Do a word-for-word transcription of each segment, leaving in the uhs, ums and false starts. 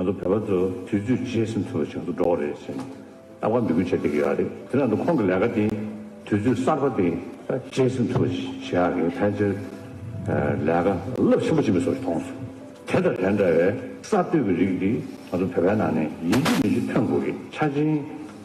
ང་ཚོ་བོད་པ་ཚོ་དུས་ཚོད་རྗེས་ཟིན་ཐུབ་པ་བྱེད་དུ་འགྲོ་བ་རེད་ཟེར་ནས་རྟག་པར་འབོད་སྐུལ་བྱེད་བསྡད་ཀྱི་ཡོད་རེད། དེ་ནང་དུ་ཁོང་གི་ལས་ཀ་དེ་དུས་ཚོད་གསར་པ་དེ་ད་རྗེས་ཟིན་ཐུབ་པ་བྱེད་ཡག་གི་ཕལ་ཆེར་ལས་ཀ་རླབས་ཆེན་པོ་ཕྱིན་པའི་བཟོ་ཞིག་མཐོང་སོང་། དེ་དང་དེ་འདྲ་བའི་གསར་གཏོད་ཀྱི་རིགས་འདི་ང་ཚོ་བོད་པའི་ནང་ནས་ཡིན་གཅིག་མིན་གཅིག་ཐོན་དགོས་ཀྱི། ཆ་ཆེན་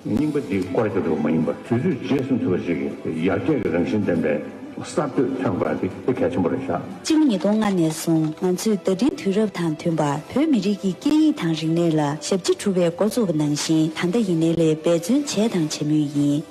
རྙིང་པ་འདི་བཀོལ་སྤྱོད་ཐུབ་པ་མ་ཡིན་པར་དུས་ཚོད་རྗེས་ཟིན་ཐུབ་པ་ཞིག་གི་ཡར་རྒྱས་ཀྱི་རང་བཞིན་ལྡན་པའི་གསར་གཏོད་ཐོན་དགོས་ཡ་དེ་དཔེ་གལ་ཆེན་པོ་རེད་ཤག་སྤྱི་ལོ་ཉིས་སྟོང་ལྔ་ནས་བཟུང་ང་ཚོས་བརྡ་འཕྲིན་དུས་རབས་དང་མཐུན་པར་བོད་མི་རིགས་ཀྱི་སྐད་ཡིག་དང་རིག་གནས་ལ་ཞབས་ཕྱི་སྒྲུབ་པའི་འགོ་བཙུགས་པ་ནང་བཞིན། ད་ལྟ་ཡིན་ནའི་ལས་འབད་བརྩོན་བྱས་དང་བྱེད་མུས་ཡིན།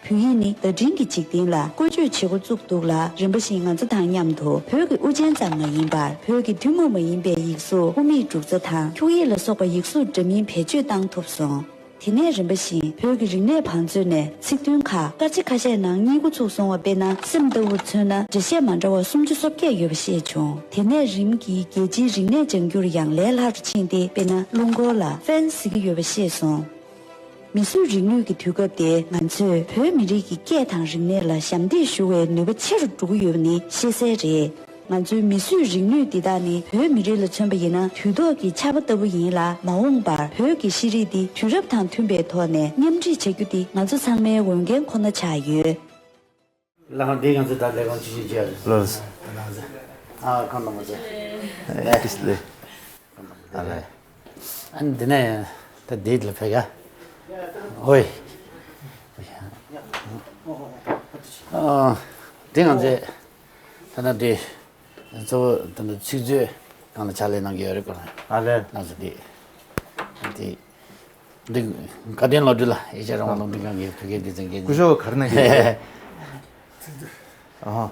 བོད་ཡིག་ནི་བརྡ་འཕྲིན་གྱི་འཇིག་རྟེན་ལ་བཀོལ་སྤྱོད་བྱེད་འགོ་བཙུགས་འདུག་ལ། རིམ་པ་བཞིན་ང་ཚོ་དང་མཉམ་དུ་བོད་ཀྱི་དབུ་ཅན་ཙམ་མ་ཡིན་པར་བོད་ཀྱི་ཐུན་མོང་མ་ཡིན་པའི་ཡིག་གཟུགས། དབུ་མེད་འབྲུ་ཚ་དང་འཁྱུག་ཡིག་ལ་སོགས་པ་ཡིག་གཟུགས་འདྲ་མིན་བེད་སྤྱོད་བཏང་ཐུབ་སོང་། དེ་ནས་རིམ་པ་བཞིན་བོད་ཀྱི་རིག་གནས་བང་མཛོད་ནས་ཚིག་དོན་ཁག་སྐར་ཆ་ཁ་ཤས་ནང་རྙེད་འགོ་ཚུགས་སོང་བ། དཔེར་ན། སེམས་ལྟ་བུར་མཚོན་ན་འགྲེལ་བཤད་མ་འདྲ་བ་སུམ་ཅུ་སོ་བརྒྱད་ཡོད་པ་ཤེས་བྱུང་། དེ་ནས་རིམ་གྱིས་རྒྱལ་སྤྱིའི་རིག་གནས་སྦྱང་རྒྱུར་ཡང་ལས་སླ་རུ་ཕྱིན་ཏེ། དཔེར་ན། རླུང་འཁོར་ལ་ཧྥན་ཟེར་གྱི་ཡོད་པ་ཤེས་སོང་། མིས་བཟོས་རིག་ནུས་ཀྱི་དུས་སྐབས་དེ་ང་ཚོས་བོད་མི་རིགས་ཀྱི་སྐད་དང་རིག་གནས་ལ་ཞབས་འདེགས་ཞུ་བའི་ནུས་པ་ཆེ་རུ་འགྲོ་གི་ཡོད་པ་ནི་ཤེས་གསལ་རེད། ང་ཚོའི་མིས་བཟོས་རིག་ནུས་འདི་དག་ནི་བོད་མི་རིགས་ལ་མཚོན་པ་ཡིན་ན་དུས་ཐོག་གི་ཆར་པ་ལྟ་བུ་ཡིན་ལ། མ་འོངས་པར་བོད་ཀྱི་ཤེས་རིག་འདི་དུས་རབས་དང་མཐུན་པའི་ཐོག་ནས་མཉམ་འདྲེས་བྱ་རྒྱུ་འདི་ང་ཚོ་ཚང་མའི་འོས་འགན་ཁོ་ན་ཆགས་ཡོད། ལགས་འདི་ང་ཚོས་ད་ལས་ཁང་ཅི་ཞིག་བྱས་རེད། ལགས། ལགས། ཨ་ཁམས་དང་པོ་ཚེ། ཨེ་ཏིས་ལེ། ཨ་ལེ། ཨ་ནི་འདི་ནས་ད་འདི་ལ་ཕེབས་ཡ། ཨོའི། ཨ། འདི་ང་ཚོས་ད་ལྟ་འདི་གཙོ་བོ་ད་ལྟ་ཚིག་མཛོད་སྒང་ལ་ཕྱག་ལས་གནང་གི་ཡོད་རེད་ཀོ། ཨ་ལེ། ལགས་སོ། འདི་འདི་འདི་དགའ་ལྡན་བློ་གྲོས་ལགས། ཨེ་ཤ་ཡ་རང་དབང་རླུང་འཕྲིན་ཁང་གི་བོད་སྐད་སྡེ་ཚན་འགན་འཛིན། སྐུ་ཞབས་ག་རེ་གནང་གི་ཡོད། ཨ་ཧ།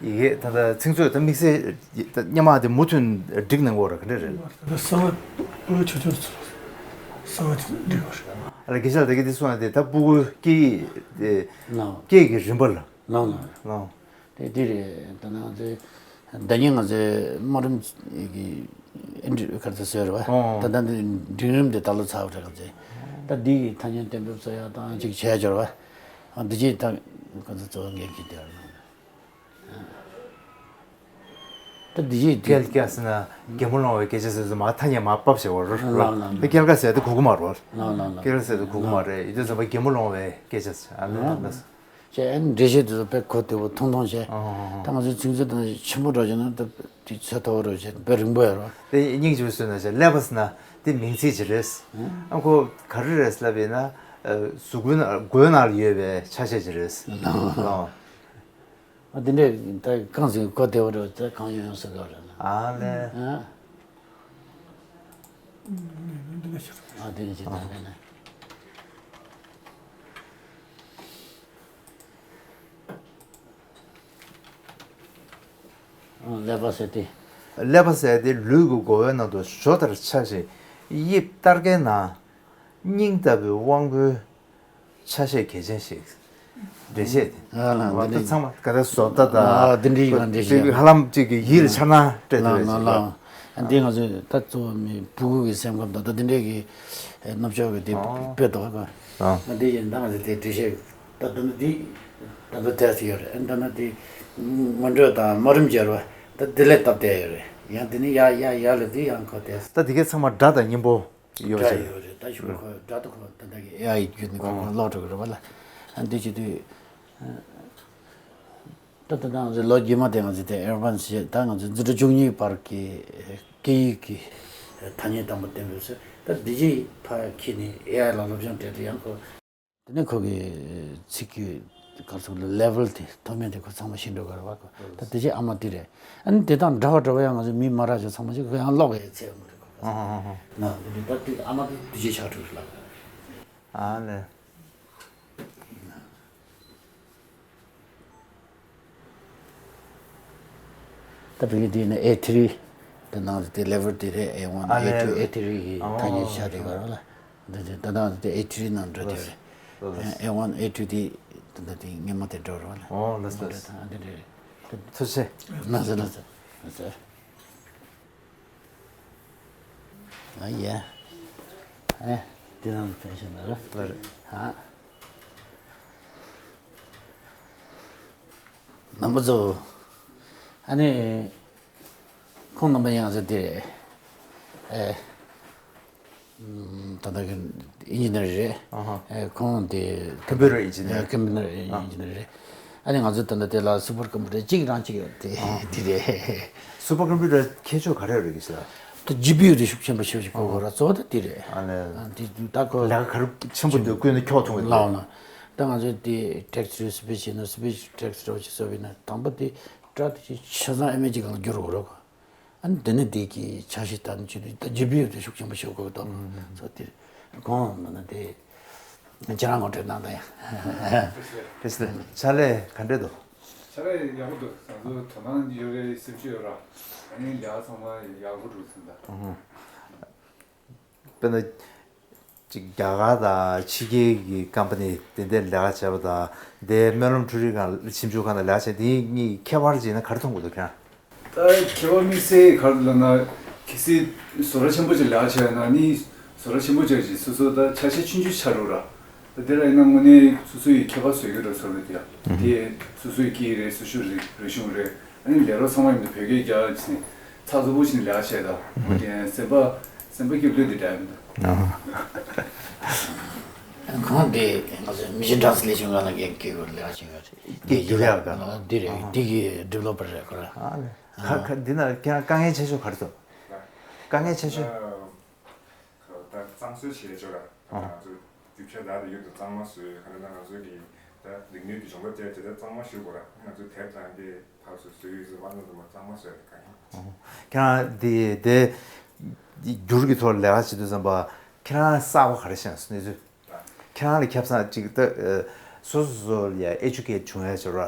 ཡི་གེ་ད་ལྟ་ཚིག་མཛོད་དང་དམིགས་བསལ་ད་སྔོན་མ་དེ་མུ་མཐུད་སྒྲིག་གནང་གི་ཡོད་རེད། ག་འདྲ་རེད། ད་ལྟ་གསར་པ་ཆུང་ཆུང་ཚོ་གསར་པ་ཅིག་སྒྲིག་ཡོད་རེད། ཨ་ལ་དགེ་བཤེས་ལགས་ད་གིན་འདི་གསུངས་ཡ་དེ་ད་སྤུ་གུ་སྐད་ཡིག་དེ་ལགས། སྐད་ཀྱི་རིམ་པ་ལ། ལགས་ལགས། ལགས། དེ་དེ་རེད། ད་ནང་ཚོས་ཟླ་ཉིན་ང་ཚོའི་སྨོན་རིམ་གྱི་ཨེ་འདྲི་ག་ཚོད་བཟོས་རེད་བ། ཨོ། ད་ལྟ་འདི་འབྲིང་རིམ་དེ་ད་ལོ་ཚར་བ་རེད། ང་ཚོས་ད་འདི་ཡི་ཐ་སྙད་གཏན་འབེབས་བཟོ་ཡག་དང་ཅིག་བྱས་འབྱོར་བ། ཨ་འདི་ཅིག་ད་ང་ཚོ་གཙོ་བོ་འགན་འཁྱེར་བསྡད་ཡོད་རེད། ད་འདི་ཅིག་སྐད་རྒྱག་ཟེར་ན་གད་མོ་སློང་བའི་སྐད་ཆ་ཟེར་ཚུལ་མ་ཐ་སྙད་མ་ཕབ་བྱས་པ་རེད། ལགས་ལགས་ལགས། དེ་སྐད་རྒྱག་ཟེར་དེ་གོ་གི་མ་རེད། ལགས་ལགས་ལགས། སྐད་རྒྱག་ཟེར་དེ་གོ་གི་མ་རེད། ཡིན་དུས་ཙམ་པ་གད་མོ་སློང་བའི་སྐད་ཆ་ཟེར། ཨ་ལེ་ལགས་ལགས། ཅེས་ཨ་ནི་འགྲེལ་བཤད་དེ་ཚོ་དཔེ་གོ་བདེ་པོ་ཐུང་ཐུང་བྱས། ཨོ། ད་ང་ཚོའི་ཚིག་མཛོད་དང་ཆེན་པོ་འགྲོ་བྱས་ན་ད་དེ་ཚད་མཐོ་པོ་འགྲོ་བྱས་དཔེ་རིང་པོ་ཡོད་རེད། དེ་སྙིང་རྗེ་པོ་བཟོས་ན་བྱས་ཀླད་པ་ཟེར་ན་དེ་མིང་ཚིག་ཅིག་རེད། ཨ་ཁོ་ག་རེ་རེད་ལབ་ཡིན་ན། གཟུགས་པོའི་ནང་མགོའི་ནང་ལ་ཡོད་པའི་ཆ་ཤས་ཅིག་རེད། ཨོ། ཨ་དེ་འདྲས་ད་གང་ཟིག་གོ་བདེ་པོ་འགྲོ་ད་གང་ཡོང་ཡོང་ཟེར་གོ་རེད་ན། ཨ་ལེ། ཨ། ཨ་དེ་ནི་ཅི་ད་དེ་ནི། ཀླད་པ་ཟེར་ཏེ། ཀླད་པ་ཟེར་ཏེ་ལུས་ཀྱི་མགོ་བོའི་ནང་དུ་ཞོ་ལྟར་ཆགས་ཤིང་དབྱིབས་སྟར་གའི་ནང་སྙིང་ལྟ་བུའི་དབང་པོའི་ཆ་ཤས་གལ་ཆེན་ཞིག་འགྲེལ་བཤད་དེ། ཨ་ལ་བ་འདི་ད་ཚང་མ་ག་ད་བཟོ་ལྟ་དང་། ཨ་འདི་འདྲའི་ཡང་འགྲེལ་བཤད། ཧ་ལམ་གཅིག་གི་ཡིད་ལ་འཆར་སྣང་སྤྲད་ཐུབ་ཡོད་ཅིག་ལ། འདི་ང་ཚོས་ད་གཙོ་བོ་མི་ཕྲུ་གུ་གི་སེམས་ཁམས་དང་ད་འདི་འདྲའི་གི་རྣམ་ཅོག་གི་དེ་དཔེ་དོག་ག་ཨ་འདི་ཡིན་ད་ང་ཚོས་དེ་འགྲེལ་བཤད། ད་ད་ནི་འདི་ད་ད་དེ་ཡོད་རེད། ད་ན་དེ་སྔོན་འགྲོ་དང་སྨོན་རིམ་སྦྱར་བ་ད་དེ་ལས་སྟབས་བདེ་ཡོད་རེད། ཡང་དེ་ནི་ཡ་ཡ་ཡ་ལ་དེ་ཡང་གོ་དེ། ད་དེ་གའི་ཚང་མ་སྒྲ་དང་སྙན་པོ་ཡོད་ཅིག་ཡོད་རེད། ད་ཞུ་གོ་སྒྲ་དང་གོ་ད་ད་གི་ཨེ་ཨའི་བརྒྱུད་ནས་གོ་གོ་ཀློག་འགྲོ་གི་རེད་བ་ལ། ཨ་འདི་བྱེད་དུས་ད་ད་ང་ཚོའི་ལོ་རྗེས་མ་དེ་ང་ཚོས་དེ་ཨེ་ཝན་སི་ད་ང་ཚོའི་འཛིན་གྲྭ་བཅུ་གཉིས་བར་གྱི་སྐད་ཡིག་གི་ཐ་སྙད་དང་པོ་གཏན་འབེབས་སུ་ད་འདི་ཅིག་ཕ་ཁྱེད་ནས་ཨེ་ཨའི་ལ་སློབ་སྦྱོང་སྤྲད་དུས་ཡང་ཁོ། དེ་ནས་ཁོ་གི་ཚིག་གི་ག་རེ་ཟེར་ལེ་ཝལ་དེ་མཐོ་དམན་དེ་ཁོ་ཚང་མ་ཤེས་འགྲོ་གི་རེད་བ། ཁོ་ད་དེ་ཅིག་ཨ་མ་དེ་རེད། ཨ་ནི་དེ་དང་འདྲ་བ་འདྲ་བ་ཡང་ང་ཚོ་མི་མ་རག་ཅིག་ཚང་མ་ཅིག་ཁོ་ཡང་ཀློག་གི་ཚད་མ་རེད་ཁོ། ཨ་ཧ་ཧ་ཧ། ན་དེ་ནི་ད་དེ་ཨ་མ་དེ་དེ་ཅིག་ཆགས་འགྲོ་གི་ལབ། ཨ་ལེ། ད་བོད་ཡིག་འདི་ནི་ཨེ་ཐི་རི། ད་ནང་དེ་ལེ་ཝལ་དེ་རེད། ཨེ་ཝན། ཨ་ལེ། ཨེ་ཊུ། ཨེ་ཐི་རི་གི་ཨོ། ཐ་སྙད་ཆ་དེ་ག་རེ་ལ། འདི་དེ་ད་ནང་དེ་ཨེ་ཐི་རི་ནང་འགྲོ་དེ་རེད། ལགས། ཨེ་ཝན་ཨེ་ཊུ་དེ་ད་ད་དེ་སྔོན་མ་དེ་འགྲོ་རེད་བ་ལ། ཨོ་ལགས་ལགས། འདི་རེད། ཐུགས་རྗེ་ཆེ། ལགས་སོ་ལགས་སོ་ལགས་སོ། ཨ་ཡ། ཨེ། དེ་རང་ཕན་ཤེས་ན་ར། ལ་རེད། ཧ། རྣམ་པ་ཚོ། ཨ་ནི། ཁོང་རྣམ་པ་ཡང་ཟེར་དེ་རེད། ཨེ། ད་ལྟ་གི་ཨིན་ཇི་ནི་ཡར་རེད། ཨ་ཧ། ཨེ། ཁོང་དེ་ཀམ་པུ་ཊར་ཨིན་ཇི་ནི་ཡར། ཀམ་པུ་ཊར་ཨིན་ཇི་ནི་ཡར་རེད། ཨ་ནི་ང་ཚོ་ད་ལྟ་དེ་ལ་སུ་པར་ཀམ་པུ་ཊར་གཅིག་རང་གཅིག་ཡོད་དེ། ཨ། དེ་རེད། སུ་པར་ཀམ་པུ་ཊར་ཁྱད་ཆོས་ག་རེ་རེད་གི་ཟེར། ད་ཇི་པི་ཡུ་དེ་ཤུགས་ཆེན་པོ་ཞེ་པོ་ཞིག་དགོས་དགོས་ར། གཙོ་བོ་ད་དེ་རེད། ཨ་ནི། ཨ། དེ་ད་ཁོ་ལས་ཀ་ག་རེ་ཆེན་པོ་འདུག་བསྐུལ་ན་ཁྱོག་ཐུང་གི་འདུག་ལའོ་ན། ད་ང་ཚོ་དེ་ཊེག་སི་ཊུ་སི་པིཆ་ཡིན་ན། སི་པིཆ་ཊུ་ཊེག་སི་ཊི་འདྲ་བོ་ཞིག་བཟོས་པ་ཡིན་ན། དང་པོ་དེ་སྒྲ་དེ་ཆ་ཚང་ཨེ་མེ་ཇི་གང་ལ་བསྒྱུར་དགོས་ར། ཨ་ནི་དེ་ནས་དེ་གི་འཆར་གཞི་ལྟར་ནི་བྱེད་དུས་ད་ཇི་པི་ཡུ་དེ་ཤུགས་ཆེན་པོ་ཞིག་དགོས་འདུག་ཨ། ཚོ་དེ་གོང་མ་ན་དེ་ཁྱེད་རང་ངོ་སྤྲོད་གནང་དང་ཡ། ཕེ་སི་ལེ། ཕེ་སི་ལེ། ཕྱག་ལས་ག་འདྲས་འདུག་ཕྱག་ལས་ཡག་པོ་འདུག་ང་ཚོ་དོ་སྣང་ཡོད་རེད་སེམས་ཤུགས་ཡོད་ར། ཨ་ནི་ལས་ཀ་ཚང་མ་ཡག་པོ་འགྲོ་ཟིན་ད། ཨུ་ཧུ། དཔེར་ན། ཅིག་རྒྱ་གར་དང་ཕྱི་རྒྱལ་གྱི་ཀམ་པ་ནི་དེ་འདྲའི་ལས་ཀ་བྱས་པ་དང་། དེ་སྨོན་ལམ་འཕྲུལ་རིག་ཁང་ཞིབ་འཇུག་ཁང་དང་ལས་ཀ་བྱས། དེ་གཉིས་ཁྱད་པར་ཅིག་ན་ག་རེ་མཐོང་གི་འདུག་ཁྱེད་རང་། ད་ཁྱད་པར་དམིགས་བསལ་ག་རེ་ལབ་ན། གལ་སྲིད་བཟོ་གྲྭ་ཆེན་པོ་ཅིག་ལས་ཀ་བྱས་ན་ནི། བཟོ་གྲྭ་ཆེན་པོ་ཅིག་གིས་སོ་སོ་ད་ཆ་ཤས་ཆུང་ཆུང་ཆགས་འགྲོ་ར། ད་དེ་ལ་ཡིན་ན་དངོས་གནས་སོ་སོ་ཡི་ཁྱད་པར་བཟོ་གི་རེད་བཟོ་ལས་དེ་ཡ། དེ་སོ་སོའི་སྐད་ཡིག་རེད། སོ་སོའི་རིག་རིག་གཞུང་རེད། ཨ་ནི་ལས་རོགས་ཚང་མ་ཡིན་ན་བོད་སྐད་རྒྱག་ཕྱིན་ཚགས་ཚུད་པོ་ཕྱིན་ལས་ཀ་བྱས་དང་། ཨ། དེ་སེམས་པ་སེམས་པ་སྐྱིད་པོ་དེ་འདྲ་ཡིན། ཨ། ཁོང་དེ་ང་ཚོ་མི་ཤི་ཊན་སི་ལེ་ཤན་ཁང་ལ་འགན་འཁྱེར་དགོས་ལས་ཀ་བྱེད་ཡོད་རེད། དེ་རྒྱུགས་ཡག་ག་ཨ། འདི་རེད། ཨ། འདི་གི་ཌི་ཝེ་ལོ་པར་རེད་ཁོ་རང་། ཨ་ལས། ཁ་ཁ་འདི་ན་ཁྱེད་རང་དཀའ་ངལ་ཆེ་ཤོས་ག་རེ་འདུག་དཀའ་ངལ་ཆེ་ཤོས། ད་གཙང་བཟོ་བྱས་ཆོག་ར། ཨ། ང་ཚོ་རྒྱུ་ཆ་ད་དེ་ཡུལ་དུ་གཙང་མ་བཟོས། ག་རེ་ན་ང་ཚོ་གི་ད་རིག་ནུས་ཀྱི་སྦྱོང་བརྡར་སྤྲད་དེ་ད་གཙང་མ་ཞུ་དགོས་ར། ང་ཚོ་དེབ་དང་དེ་ཕར་ཚུར་བཟོས་ཡོད་ཚོ་མ་ནོར་དུ་མ་གཙང་མ་བཟོས་ནས་གང་ཡིན། ཨ། ཁྱེད་རང་དེ་དེ་སྒྱུར་གྱི་ཐོག་ལས་ཀ་བྱེད་དུས་ཙམ་པ་ཁྱེད་རང་གསར་པ་ག་རེ་ཤེས་སོང་གནས་ཚུལ། ཁྱེད་རང་ལ་ཁྱབ་ཚང་ཅིག་ད་སོ་སོ་སོ་ལ་ཡ་ཨེ་ཌུ་ཀེ་ཊི་བྱུང་ཡ་ཆོག་ར།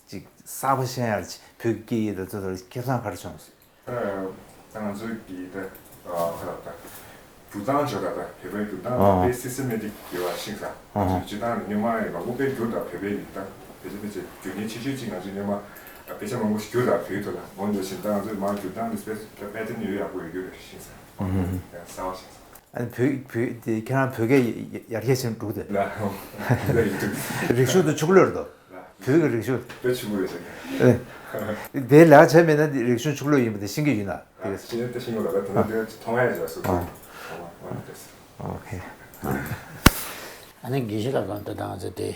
ཅིག་གསར་པ་ཤེས་ཡ་ལ་བོད་སྐད་ཡིག་དང་ཚོ་ལ་ཁྱབ་ཚང་ག་རེ་བྱུང་སོང་། ད་ང་ཚོའི་གི་ད་ཁ་ལག་ད་རྒྱུག་སྟངས་ཆོག་ད། ད་བོད་པའི་རྒྱུག་སྟངས་ཨ། དཔེ་སི་སི་མེ་ཊིག་ཡོད་པ་ཤེས་ས། ཨ། སྤྱིར་བཏང་སྔོན་མ་ཡིན་པ་དབུ་པའི་རྒྱུག་དང་བོད་པའི་རྒྱུག་སྟངས་དཔེ་ཆ་དཔེ་ཆ་རྒྱུག་མཁན་ཆེ་ཤོས་ཅིག་ང་ཚོའི་སྔོན་མ་དཔེ་ཆ་མང་པོ་ཞིག་རྒྱུག་དང་བོད་ཡིག་ཐོག་ལ་འོན་ཏེ་ཕྱིན་ད་ང་ཚོའི་མར་རྒྱུག་སྟངས་དེ་དཔེ་པེ་ཊན་ཡོད་ཡག་པོ་ཡོད་རྒྱུ་རེད་ཤེས་ས། ཨ། ཡང་གསར་པ་ཤེས་ས། ཨ་ནི་བོད་བོད་དེ་ཁྱེད་རང་བོད་སྐད་ཡར་རྒྱས་ཕྱིན་འགྲོ་གི་འདུག་ལ་ལ་ཡིན་འདུག་རིག་གཞུང་དང་ཕྱུགས་ལོས་འདུག་བོད་ཀྱི་རིག་གཞུང་དཔེ་ཆེན་པོ་རེད་ཟེར། ཨེ། དེ་ལས་ཀ་བྱས་མེད་ན་རིག་གཞུང་ཕྱུགས་ལོས་ཡིན་པ་དེ་ཤེས་ཀྱི་ཡོད་ན། དེ་ཤེས་ན་དེ་ཤེས་ཀྱི་ཡོད་ལ་དེ་ནས་དེ་མཐོང་ཡ་ཡོད་སོ་སོ། ཨོ་ཁེ། ཨ་ནི་དགེ་བཤེས་ལགས་གང་ལྟར་ད་ང་ཚོ་དེ་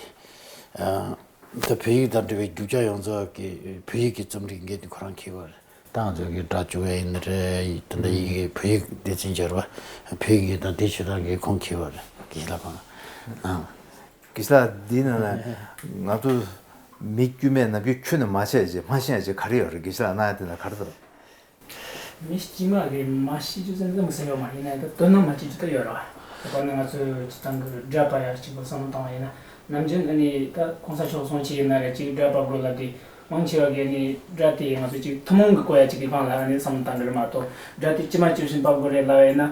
ད་བོད་ཡིག་དང་འབྲེལ་བའི་རྒྱུ་ཆ་ཡོངས་རྫོགས་ཀྱི་བོད་ཡིག་གི་རྩོམ་སྒྲིག་འགན་དེ་ཁོ་རང་འཁྱེར་བ་རེད། ད་ང་ཚོ་གི་སྒྲ་བཅུག་ཡ་ཡིན་ན་རེད། ད་ལྟ་ཡི་གེ་བོད་ཡིག་སྡེ་ཚན་སྦྱར་བ། བོད་ཡིག་དང་དེ་ཆོས་དང་གི་ཁོང་འཁྱེར་བ་རེད། དགེ་བཤེས་ལགས་ཁོང་། ཨང་། དགེ་བཤེས་ལགས་འདི་ནང་ལ་ང་ཚོ་མི་དཀྱུས་མས་ནམ་རྒྱུན་ཁྱོན་ནས་མ་བཤད་ཅེས་མ་ཤེས་ཡ་ཅེས་ག་རེ་ཡོད་རེད། དགེ་བཤེས་ལགས་གནང་ཡ་དེ་ན་ག་རེ་འདུག་མི་དཀྱུས་མ་གིས་མ་ཤེས་རྒྱུ་ཙམ་ཙམ་ཟེར་ཡོད་མ་ཡིན་ན་ད་དོ་སྣང་མ་བྱེད་རྒྱུ་ད་ཡོད་རེད་བ། དེ་ནས་ང་ཚོས་སྤྱིར་བཏང་གི་སྒྲ་པར་ཡ་གཅིག་པོ་བསམ་བློ་བཏང་བ་ཡིན་ན། ནམ་རྒྱུན་ཨ་ནི་ད་གོང་ས་མཆོག་གསུང་ཆོས་ཡིན་ན་རེད། ཅིག་སྒྲ་པར་དགོས་ལབ་དུས་མང་ཆེ་བ་གིས་ཨ་ནི་སྒྲ་དེ་ང་ཚོ་ཅིག་ཐུན་མོང་གི་བཀོད་ཡ་ཅིག་གི་སྒང་ལ་ཨ་ནི་བསམ་བློ་བཏང་གི་རེད་མ་གཏོགས། སྒྲ་དེ་ཅི་མ་བཅོས་བཞིན་པར་དགོས་རེད་ལབ་པ་ཡིན་ན།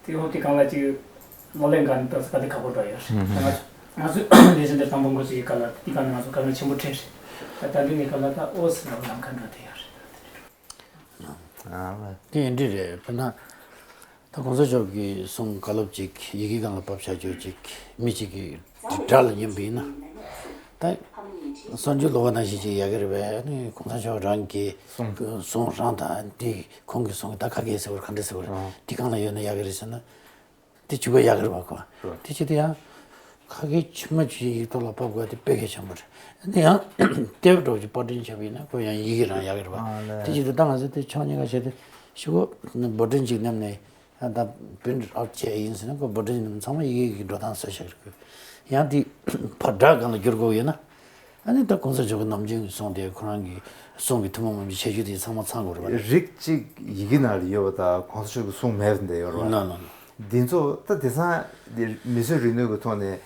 དེ་འོ་དེ་སྒང་ལ་ཅིག་ལག་ལེན་འགན་ད་ག་དེ་ཁག་པོ་འགྲོ་ཡོད་རེད། ང་ཚོ་ང་ཚོས་ལས་བྱེད་འདིར་དང་པོ་འགོ་ཚུགས་ཀྱི་སྐབས་ལ་དེ་སྒང་ནས་ང་ཚོ་དཀའ་ངལ་ཆེན་པོ་འཕྲད་རེད། ད་ད་ལྟའི་གནས་སྐབས་ལ་ད་ཨོ་ཟེར་ལབ་ལམ་ཁ་འགྲོ་བསྡད་ཡོད་རེད། ཨ་ལ། དེ་ཡིན་འདྲ་རེད། དཔེར་ན། ད་གོང་ས་མཆོག་གིས་གསུང་བཀའ་སློབ་ཅིག་ཡི་གེ་སྒང་ལ་ཕབ་བཞག་རྒྱུ་ཅིག་མི་གཅིག་གིས་སྒྲ་ལ་ཉན་པ་ཡིན་ན། ད་གསར་འགྱུར་ཀློག་པ་ནང་བཞིན་ཅིག་ཡག་གི་རེད་པས། ཨ་ནི་གོང་ས་མཆོག་རང་གི་གསུང་། གསུང་རང་དང་དེ་ཁོང་གི་གསུང་ད་ཁ་སྐད་ཟེར་བ་ག་འདྲ་ཟེར་བ་དེ་སྒང་ལ་ཡོད་ན་ཡག་གི་རེད་ཟེར་ན། དེ་བྱེད་པ་ཡག་གི་རེད་པ་ཁོ། རེད། དེ་བྱེད་དུས་ཡང་། ཁ་སྐད་ཇི་མ་ཇི་བཞིན་ཡིག་ཐོག་ལ་ཕབ་དགོས་དེ་དཔེ་གལ་ཆེན་པོ་རེད། ཨ་ནི་ཡང་དེབ་འདྲ་བོ་ཅིག་པར་སྐྲུན་བྱས་པ་ཡིན་ན་ཁོ་ཡང་ཡི་གེ་རང་ཡག་གི་རེད་པ། ཨ་ལས། དེ་བྱེད་དུས་ད་ང་ཚོ་དེ་ཕྱོགས་གཉིས་ཀ་བྱས་ཏེ་ཤོག་གུ་འབོར་འདྲེན་ཅིག་མནན་ནས་ཡང་ད་པི་རིན་ཊི་ཨའུཊ་བྱས་ཡིན་ཟེར་ན་ཁོ་འབོར་འདྲེན་ཚང་མ་ཡི་གེ་གི་འགྲོ་སྟངས་བཟོས་བཞག་གི་རེད། ཡང་དེ་ཕར་སྒྲ་སྒང་ལ་བསྒྱུར་དགོས་ཡོད་ན། ཨ་ནི་ད་གོང་ས་མཆོག་གི་ནམ་རྒྱུན་གསུང་དེ་ཁོ་རང་གི་གསུང་གི་ཐུན་མོང་མ་ཡིན་པའི་ཁྱད་ཆོས་དེ་ཚང་མ་ཚང་དགོས་རེད་པ། རིགས་གཅིག་ཡི་གེ་ནང་ལ་ཡོད་པ་དང་གོང་ས་མཆོག་གི་གསུང་མེད་པ་འདི་ཡོད་རེད་པ། ན་ན་ན། འདི་ཚོ་ད་དེང་སང་འདི་མི་ཚོའི་རིག་ནུས་ཀྱི་ཐོག་ནས་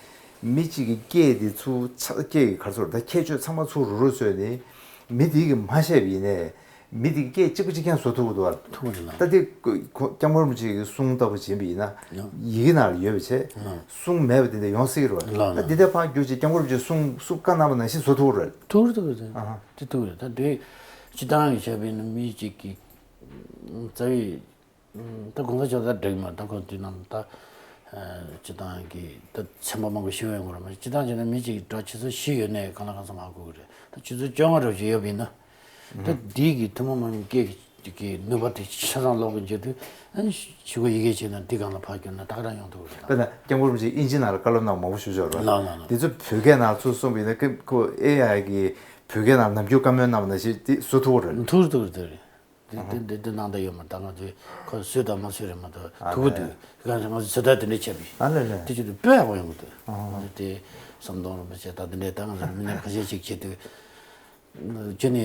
མི་གཅིག་གི་སྐད་དེ་ཚུར་ཚ་སྐད་ཀྱི་ག་རེ་ཟེར་ད་ཁྱད་ཆོས་ཚང་མ་ཚུར་རུག་རུག་བཟོས་ནས་མི་དེ་གིས་མ་བཤད་པ་ཡིན་ནའི་མི་དེ་གིས་སྐད་གཅིག་པ་གཅིག་རྐྱང་བཟོ་ཐུབ་ཀྱི་འདུག་པ། ཐུབ་ཀྱི་འདུག་ལ། ད་དེ་ཁོ་སྐྱབས་མགོན་རིན་པོ་ཆེ་གི་གསུང་ལྟ་བུ་བྱེད་པ་ཡིན་ན་ཡང་ཡི་གེ་ནང་ལ་ཡོད་པ་བྱས། ཡང་གསུང་མེད་པ་དེ་འདྲ་ཡོང་སྲིད་ཀྱི་རེད་པ། ལགས་ད་ལགས། དེ་འདྲ་ཕར་བསྒྱུར་བྱས་སྐྱབས་མགོན་རིན་པོ་ཆེ་གསུང་གསུང་བཀའ་གནང་བ་ནང་བཞིན་བཟོ་ཐུབ་ཀྱི་རེད། ཐུབ་རེད་ཐུབ་རེད། ཨ་ཧ། དེ་ཐུབ་རེད། ད་དེ་སྤྱིར་བཏང་གི་བྱས་པ་ཡིན་ན་མི་གཅིག་གིས་རྩ་བའི། ད་གོང་ས་མཆོག་ད་འགྲིག་མ་ད་ཁོ་དུས་ནམ་ད་ སྤྱི་བཏང་གི་ད་ཚན་པ་མང་པོ་ཞིག་ཡོང་གི་རེད་མ་གཏོགས། སྤྱི་བཏང་བྱས་ན་མི་གཅིག་གི་སྒྲ་ཆུ་ཚོད་བཞི་ཡོད་ནའི་གང་ལ་གང་འཚམ་ཧ་གོ་གི་རེད། ད་ཆུ་ཚོད་བཅོ་ལྔ་རེ་ཞིག་ཡོད་པ་ཡིན་ན། ད་འདི་གི་ཐུན་མོང་མ་ཡིན་སྐད་ཀྱི་ནུས་པ་དེ་ཆ་ཚང་ལོག་གི་འཇུག་དུས། ཨ་ནི་ཞུ་གོ་ཡི་གེ་བྱས་ན་འདི་སྒང་ལ་ཕར་བསྒྱུར་ན་ཏག་ཏག་ཡོང་ཐུབ་ཀྱི་རེད། དཔེར་ན་སྐྱབས་མགོན་རིན་པོ་ཆེས་དབྱིན་ཇི་ནང་ལ་བཀའ་སློབ་གནང་བ་མང་པོ་ཞེ་པོ་ཅིག་ཡོད་རེད་བ། ལགས་ལགས་ལགས། འདི་ཚོ་བོད་སྐད་ནང་ཚུར་གསུངས་པ་ཡིན་ན། ཁོ་ཁོ་ཨེ་ཨའི་གིས་བོད་སྐད་ནང་ནམ་རྒྱུན་བཀའ་མོལ་གནང་བ་ནང་བཞིན་འདི་བཟོ་ཐུབ་ཀྱི་རེད། ཐུབ་ཐུབ་ཐུབ་རེད། འདི་འདི་འདི་འདི་གནང་བསྡད་ཡོད་མ་རེད། ད་ང་ཚོས་ཁོ་བཟོས་དང་མ་བཟོས་རེད་མ་གཏོགས། ཨ་ཐུབ་ཀྱི་འདུག་ལགས། གང་ཞིག་ང་ཚོ་བཟོ་ལྟ་དེ་འདྲ་བྱས་པ་ཡིན། ཨ་ལས་ལས། དེ་ཅིག་ཏུ་དཔེ་ཡག་པོ་ཡོང་གི་འདུག་ཨ་ཧ། འདི་དེ་ཟམ་གདོང་རིན་པོ་ཆེ་དང་འདི་འདྲའི་ད་ང་ཚོ་མི་སྣ་ཁ་ཤས་ཅིག་བྱེད་དུས། ཁྱོད་ནི་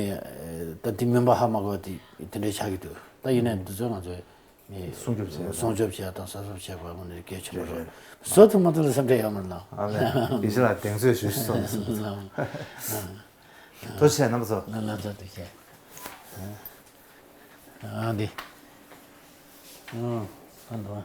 ད་འདི་མིན་པ་ཧ་མ་གོ་བ་དེ་དེ་འདྲའི་ཆགས་ཀྱི་འདུག་ད་ཡིན་ནའི་འདི་ཚོ་ང་ཚོས་ནི་སྲུང་སྐྱོབ་བྱས། སྲུང་སྐྱོབ་བྱས་དང་གསོ་སྐྱོབ་བྱས་པ་དངོས་གནས་གལ་ཆེན་པོ་རེད། རེད་རེད། བཟོ་ཐུབ་མ་ཐུབ་ལ་སེམས་ཁྲལ་ཡོད་མ་རེད་ལགས། ཨ་ལས། ཡིན་ཕྱིར་ལ་གདེང་ཚོད་ཞུ་སོང་། ཐུགས་རྗེ་ཆེ་རྣམ་པ་ཚོ། ལགས་ལགས་ཚོ་ཐུགས་རྗེ་ཆེ། ཨ་འདི། ཨ་ཨ་འདུག་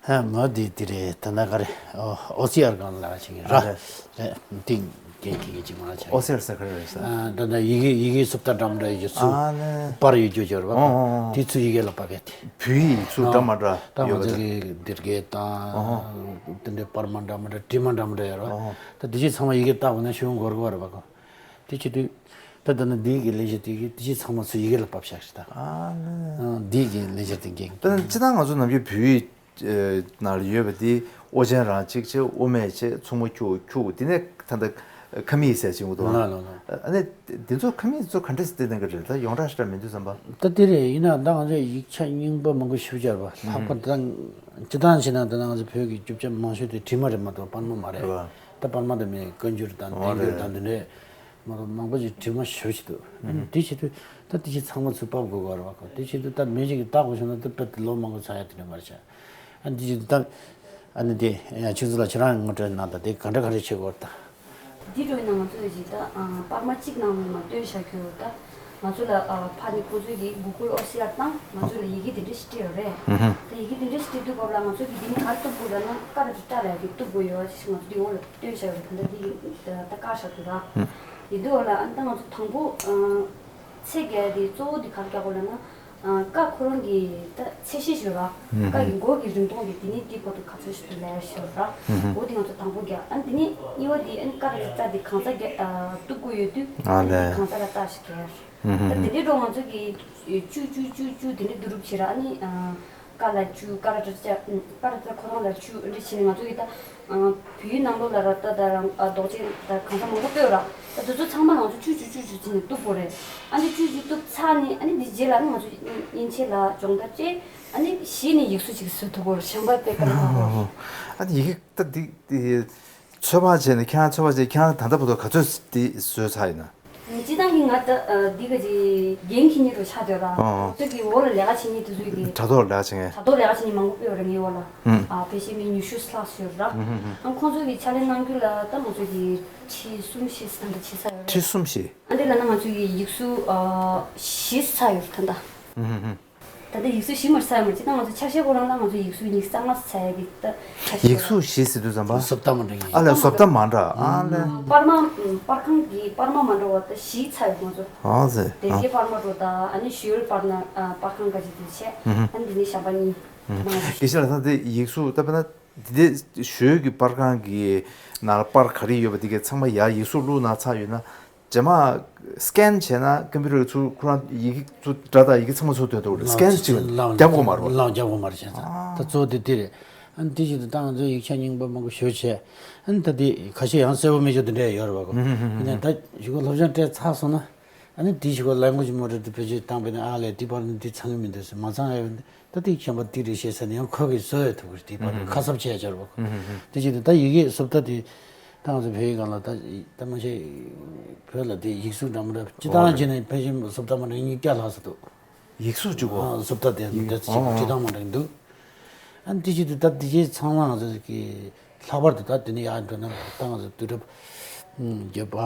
ཨ་མ་འདི་འདི་རེད། ད་ནང་ག་རེ། ཨོ་ཨོ་སི་ཨར་གང་ལ་ཆེ་གི་ར། ཨ་རེད། རེད། འདི་རྒན་ཁྱེད་ཀྱི་ཅིག་མ་ཆགས། ཨོ་སི་ཨར་ཟེར་ག་རེ་རེད་ཟེར། ཨ་ད་ལྟ་ཡི་གེ་ཡི་གེ་སུབ་ཏ་འདྲ་མི་འདྲ་ཡི་གེ་ཚུར། ཨ་ནི། པར་ཡོད་རྒྱུ་ཅིག་ཡོད་རེད་པ། ཨོ་ཨོ་ཨོ། དེ་ཚུར་ཡི་གེ་ལ་ཕབ་ཡ་དེ། བོད་ཡིག་ཚུར་འདྲ་མི་འདྲ་ད་ང་ཡོད་པ་ཚོ་དེ། གི་འདིར་གེ་དང་། ཨོ་ཨོ། དེ་འདྲའི་པར་མ་འདྲ་མི་འདྲ་བྲིས་མ་འདྲ་མི་འདྲ་ཡོད་རེད་པ། ཨོ་ཨོ། ད་དེ་ཅིག་ཚང་མ་ཡི་གེ་བཏགས་དགོས་ན་ཞེ་པོ་འགོར་གི་རེད་པ་ཁོ། དེ་བྱེད་དུས། ད་ལྟ་ན་འདི་གི་ལེགས་སྦྱར་དེ་གི་དེ་ཅིག་ཚང་མ་ཚུར་ཡི་གེ་ལ་ཕབ་བཞག་ཞིག་ད། ཨ་ནི། ཨ་འདི་གི་ལེགས་སྦྱར་དེ་འགན། ད་སྤྱིར་བཏང་ང་ཚོ་ནམ་རྒྱུན་བོད་ཡིག་ཨ་ནང་ལ་ཡོད་པ་དེ་དབུ་ཅན་རང་གཅིག་བྱས། དབུ་མེད་བྱས། མཚུངས་མ་ཁྱུག་ཁྱུག་དེ་ནས་ད་ལྟ་ཁ་མིག་ཟེར་ཅིག་འདུག་ལགས་ལགས་ལགས། ཨ་ནི་དེ་ཚོ་ཁ་མིག་ཚོ་ག་འདྲ་སེ་བསྟན་གི་རེད། ད་ཡོངས་གྲགས་ཤ་སྟག་མི་འདུག་བསམ་པ། ད་དེ་རེད། ཡིན་ན་ད་ང་ཚོས་ཡིག་ཆ་རྙིང་པ་མང་པོ་ཞིག་སྦྱར་བ། ལྷག་པར་ད་སྤྱིར་བཏང་བྱས་ན་ད་ང་ཚོ་བོད་ཀྱི་རྒྱུ་ཆ་མང་ཤོས་དེ་བྲིས་མ་རེད་མ་གཏོགས་པར་མ་མ་རེད། རེད་བ། ད་པར་མ་དེ་མིན་བཀའ་འགྱུར་དང་། ཨོ་བསྟན་འགྱུར་རེད། དང་འདི་འདྲས་མ་གཏོགས་མང་པོ་ཞིག་བྲིས་མ་ཞེ་པོ་ཅིག་འདུག་ཨ་ནི་དེ་བྱེད་དུས་ད་དེ་ཅིག་ཚང་མ་ཚུར་ཕབ་དགོས་ཀྱི་རེད་བ་ཁོ། དེ་བྱེད་དུས་ད་མི་ཞིག་གིས་བལྟ་དགོས་བྱུང་ན་ད་དཔེ་དེ་ལོ་མང་པོ་ཚར་ཡ་དེ་འདྲ་མ་རེད་ཤག་ཨ་ནི་དེ་བྱེད་དུས་ད། ཨ་ནི་དེ་ཡང་ཆུ་ཚོད་ལ་ཁྱེད་རང་ངོ་སྤྲོད་གནང་དང་། དེ་ག་འདྲ་ག་རེ་བྱེད་དགོས་རེད་ད། འདི་འགྲོ་ཡིན་ན་ང་ཚོ་ཡི་ད་ཨ་པར་མ་གཅིག་ནང་ལ་མ་སྟོན་བཞག་རྒྱུ་ད། ང་ཚོ་ལ་ཨ་ཕ་ནི་ཁོང་ཚོས་ཀྱི་གུ་གུལ་ཨོ་སི་ཨར་དང་ང་ཚོ་ལ་ཡི་གེ་དེ་འདྲ་ཞིག་སྤྲད་ཡོད་རེད། ཨུ་ཧུ། ད་ཡི་གེ་དེ་འདྲ་ཞིག་སྤྲད་དུས་སྐབས་ལ་ང་ཚོ་གི་འདི་ནི་ག་རེ་གཏུབ་དགོས་ལབ་ན། ཀ་ར་ཏི་ཏྲ་ལབ་ཡ་གི་གཏུབ་དགོས་ཡོད་ཅེས་ང་ཚོ་འདི་འོག་ལ་སྟོན་བཞག་ཡོད་རེད། ད་ལྟ་འདི་ད་བཀག་བཞག་འདུག་ར། ཡིན་དུས་འོག་ལ་ཨ་ནི་ད་ང་ཚོ་དང་པོ་ཨ་ཚེག་བརྒྱབ་ཡ་དེ་གཙོ་བོ་དེ་ག་རེ་རྒྱག་དགོས་ལབ་ན། ཨ་ཀ་ཁོ་རང་གི་ད་ཚད་གཞི་ཞིག་ཡོད་ར། ཀ་གི་མགོ་གི་རིང་ཐུང་དེ་དེ་ནས་དེ་བར་དུ་ག་ཚོད་ཞིག་འདུག་ལབ་ཡ་ཞིག་ཡོད་ར། འོ་དེ་ང་ཚོ་དང་པོ་རྒྱག་ཨ་ནི་དེ་ནས་གཉིས་པ་དེ་ཨ་ནི་ཀ་ར་ཏི་ཏྲ་དེ་གང་ས་རྒྱག་ཨ་གཏུབ་དགོས་ཡོད་དུས། ཨ་ལས། གང་ས་ལ་ཏྲ་ཞིག་རྒྱག་ད་དེ་འདྲའི་འགྲོ་ང་ཚོ་གི་བཅུ་བཅུ་བཅུ་བཅུ་དེ་འདྲའི་བསྡུ་རུབ་བྱེད་ར། ཨ་ནི་ཀ་ལ་བཅུ། ཀ་ར་ཏི་ཏྲ། ཀ་ར་ཏི་ཏྲ་ཁོ་རང་ལ་བཅུ། འདི་འདྲ་བྱས་ནས་ང་ཚོ་གི་ད་བོད་ཡིག་ནང་ལོགས་ལ་ར་ཏ་དང་རང་ཨ་འདོགས་ཅན་ད་གང་ས་མང་པོ་སྤོས་ར། ད་དེ་ཚོ་ཚང་མ་ང་ཚོ་བཅུ་བཅུ་བཅུ་བཅུ་བྱས་ནས་གཏུབ་དགོས་རེད། ཨ་ནི་བཅུ་བཅུ་གཏུབ་ཚར་ནས་ཨ་ནི་འདི་རྗེས་ལ་ཨ་ནི་ང་ཚོ་མཉེན་ཆས་ལ་སྦྱོང་བརྡར་སྤྲད། ཨ་ནི་གཞི་ནས་ཡིག་གཟུགས་ཅིག་བཟོ་ཐུབ་དགོས་རེད། གཞན་པ་དཔེ་དཀའ་ལས་ཁག་པོ་རེད། ཨ་ནི་ཡི་གེ་ད་འདི་འདི། ཚོད་དཔག་བྱས་ནས་ཁྱེད་རང་ཚོད་དཔག་བྱས། ཁྱེད་རང་ད་ལྟ་བར་དུ་ག་ཚོད་འདི་བཟོས་ཚར་ཡིན་ན། སྤྱིར་བཏང་གི་ང་ད་ཨ་འདི་ག་ཅིག་རྒན་ཁྱེད་གཉིས་རུ་ཆགས་སྡོད་ར། ཨོ། ཁོང་ཚོ་གི་འོག་ལ་ལས་ཀ་བྱེད་མཁན་དེ་ཚོ་གི། དྲ་ཐོག་ལས་ཀ་བྱེད་མཁན། དྲ་ཐོག་ལས་ཀ་བྱེད་མཁན་མང་པོ་སྤོས་ཡོད་རེད་ངའི་འོག་ལ། ཨུམ། ཨ་ཕལ་ཆེར་མི་ཉི་ཤུ་ལྷག་ཙམ་ཡོད་ར། ཨུམ་ཨུམ་ཨུམ། ཨ་ཁོང་ཚོ་གི་ཕྱག་ལས་གནང་རྒྱུ་ལ་ད་ང་ཚོ་གི་ཁྲི་གསུམ་བཞི་ཙམ་ད་ལྟ་བྱས་ཚར་ཡོད་རེད། ཁྲི་གསུམ་བཞི། ཨ་འདི་ལ་ན་ང་ཚོ་གི་ཡིག་གཟུགས་ཨ་བཞི་ཙམ་ཚར་ཡོད་རེད་ད་ལྟ། ཨུམ་ཨུམ་ཨུམ། ད་ལྟ་ཡིག་གཟུགས་བཞི་མ་ཚར་ཡོད་མ་རེད། སྤྱིར་བཏང་ང་ཚོ་ཕྱག་ཞེ་པོ་རང་ལ་ང་ཚོ་ཡིག་གཟུགས་ཉི་ཤུ་རྩ་ལྔ་ཚར་ཡ་གི་ད་ཕྱག་ཞེ་པོ་ཡིག་གཟུགས་བཞི་ཟེར་དུས་ཙམ་པ། བཟོ་ལྟ་མ་འདྲ་གི། ཨ་ལས། བཟོ་ལྟ་མ་འདྲ། ཨ་ལས། པར་མ་པར་ཁང་གི་པར་མ་མ་འདྲ་བ་ད་བཞི་ཚར་ཡོད་ང་ཚོ། ཨ་ཙི། སྡེར་ཁའི་པར་མ་འདྲ་ད་ཨ་ནི་ཞོལ་པར་ན་ཨ་པར་ཁང་ག་ཅིག་དེ་བྱས། ཨ་ནི་དེ་ནས་གཞན་པ་གཉིས། མང་ཆེ། དགེ་བཤེས་ལགས་ད་ལྟ་ཡིག་གཟུགས་ད་དཔེར་ན་འདི་ཞོལ་གྱི་པར་ཁང་གི་ནང་ལ་པར་ག་རེ་ཡོད་པ་འདི་གའི་ཚང་མ་ཡར་ཡིག་གཟུགས་བླུགས་གནང་ཚར་ཡོད་ན། རྗེས་མ་སི་ཀེན་བྱས་ན་ཀམ་པུ་ཊར་ཚུར་ཁོ་རང་ཡི་གེ་ཚུར་སྒྲ་དང་ཡི་གེ་ཚང་མ་ཚུར་སྟོན་ཐུབ་རེད། སི་ཀེན་ཅིག་རྒྱབ་དགོས་མ་རེད། ལག་རྒྱབ་དགོས་མ་རེད་བྱས་ཙང་། ད་གཙོ་བོ་དེ་དེ་རེད། ཨ་ནི་དེ་བཞིན་དུ་ད་ང་ཚོའི་ཡིག་ཆ་རྙིང་པ་མང་པོ་ཞེ་པོ་བྱས། ཨ་ནི་ད་དེ་ཁ་ཤས་ཡང་གསལ་པོ་མེད་ཆོག་དེ་འདྲ་ཡོད་རེད་བ་གོ། ཨ་ནི་ད་ཞུ་གོ་སློབ་སྦྱོང་སྤྲད་ཚར་སོང་ན། ཨ་ནི་དེ་ཞུ་གོ་ལེང་གུ་ཇི་མོ་རེད་དེ་བེད་སྤྱོད་བཏང་པས་ན། ཨ་ལས་དེ་པར་ནི་དེ་ཚང་གི་མི་འདུག་ཟེར། མ་ཚང་ཡ་ཡོད་ན་ད་དེ་གཞན་པ་དེ་རེད་ཤེས་ས་ནས་ཡང་ཁོ་གིས་བཟོ་ཡ་ཐུབ་གི་རེད། དེ་པར་ནི་ཁ་གསབ་བྱས་ཆོག་རེད་བ་གོ། དེ་བཞིན་དུ་ད་ཡི་གེ་སུབ་ད་དེ། ད་ང་ཚོ་བོད་ཡིག་སྒང་ལ་ད་ད་མ་གཞི་བོད་ལ་དེ་ཡིག་གཟུགས་འདྲ་མི་འདྲ་སྤྱིར་བཏང་བྱས་ནས་ཕལ་ཆེར་སུབ་ད་མ་འདྲ་ཉིས་བརྒྱ་ལྷག་ཙམ་འདུག་ཡིག་གཟུགས་གཅིག་པོ། ཨ་སུབ་ད་དེ་ཡིག་འདྲ་ཅིག་ཨོ་བྲིས་སྟངས་མ་འདྲ་འདུག་ཨ་ནི་དེ་བཞིན་དུ་ད་དེ་རྗེས་ཚང་མ་ང་ཚོ་གི་ལྷག་པར་དུ་ད་དེ་ནས་ཡར་འགྲོ་ན་ད་ང་ཚོ་དུས་རབས་བརྒྱད་པ་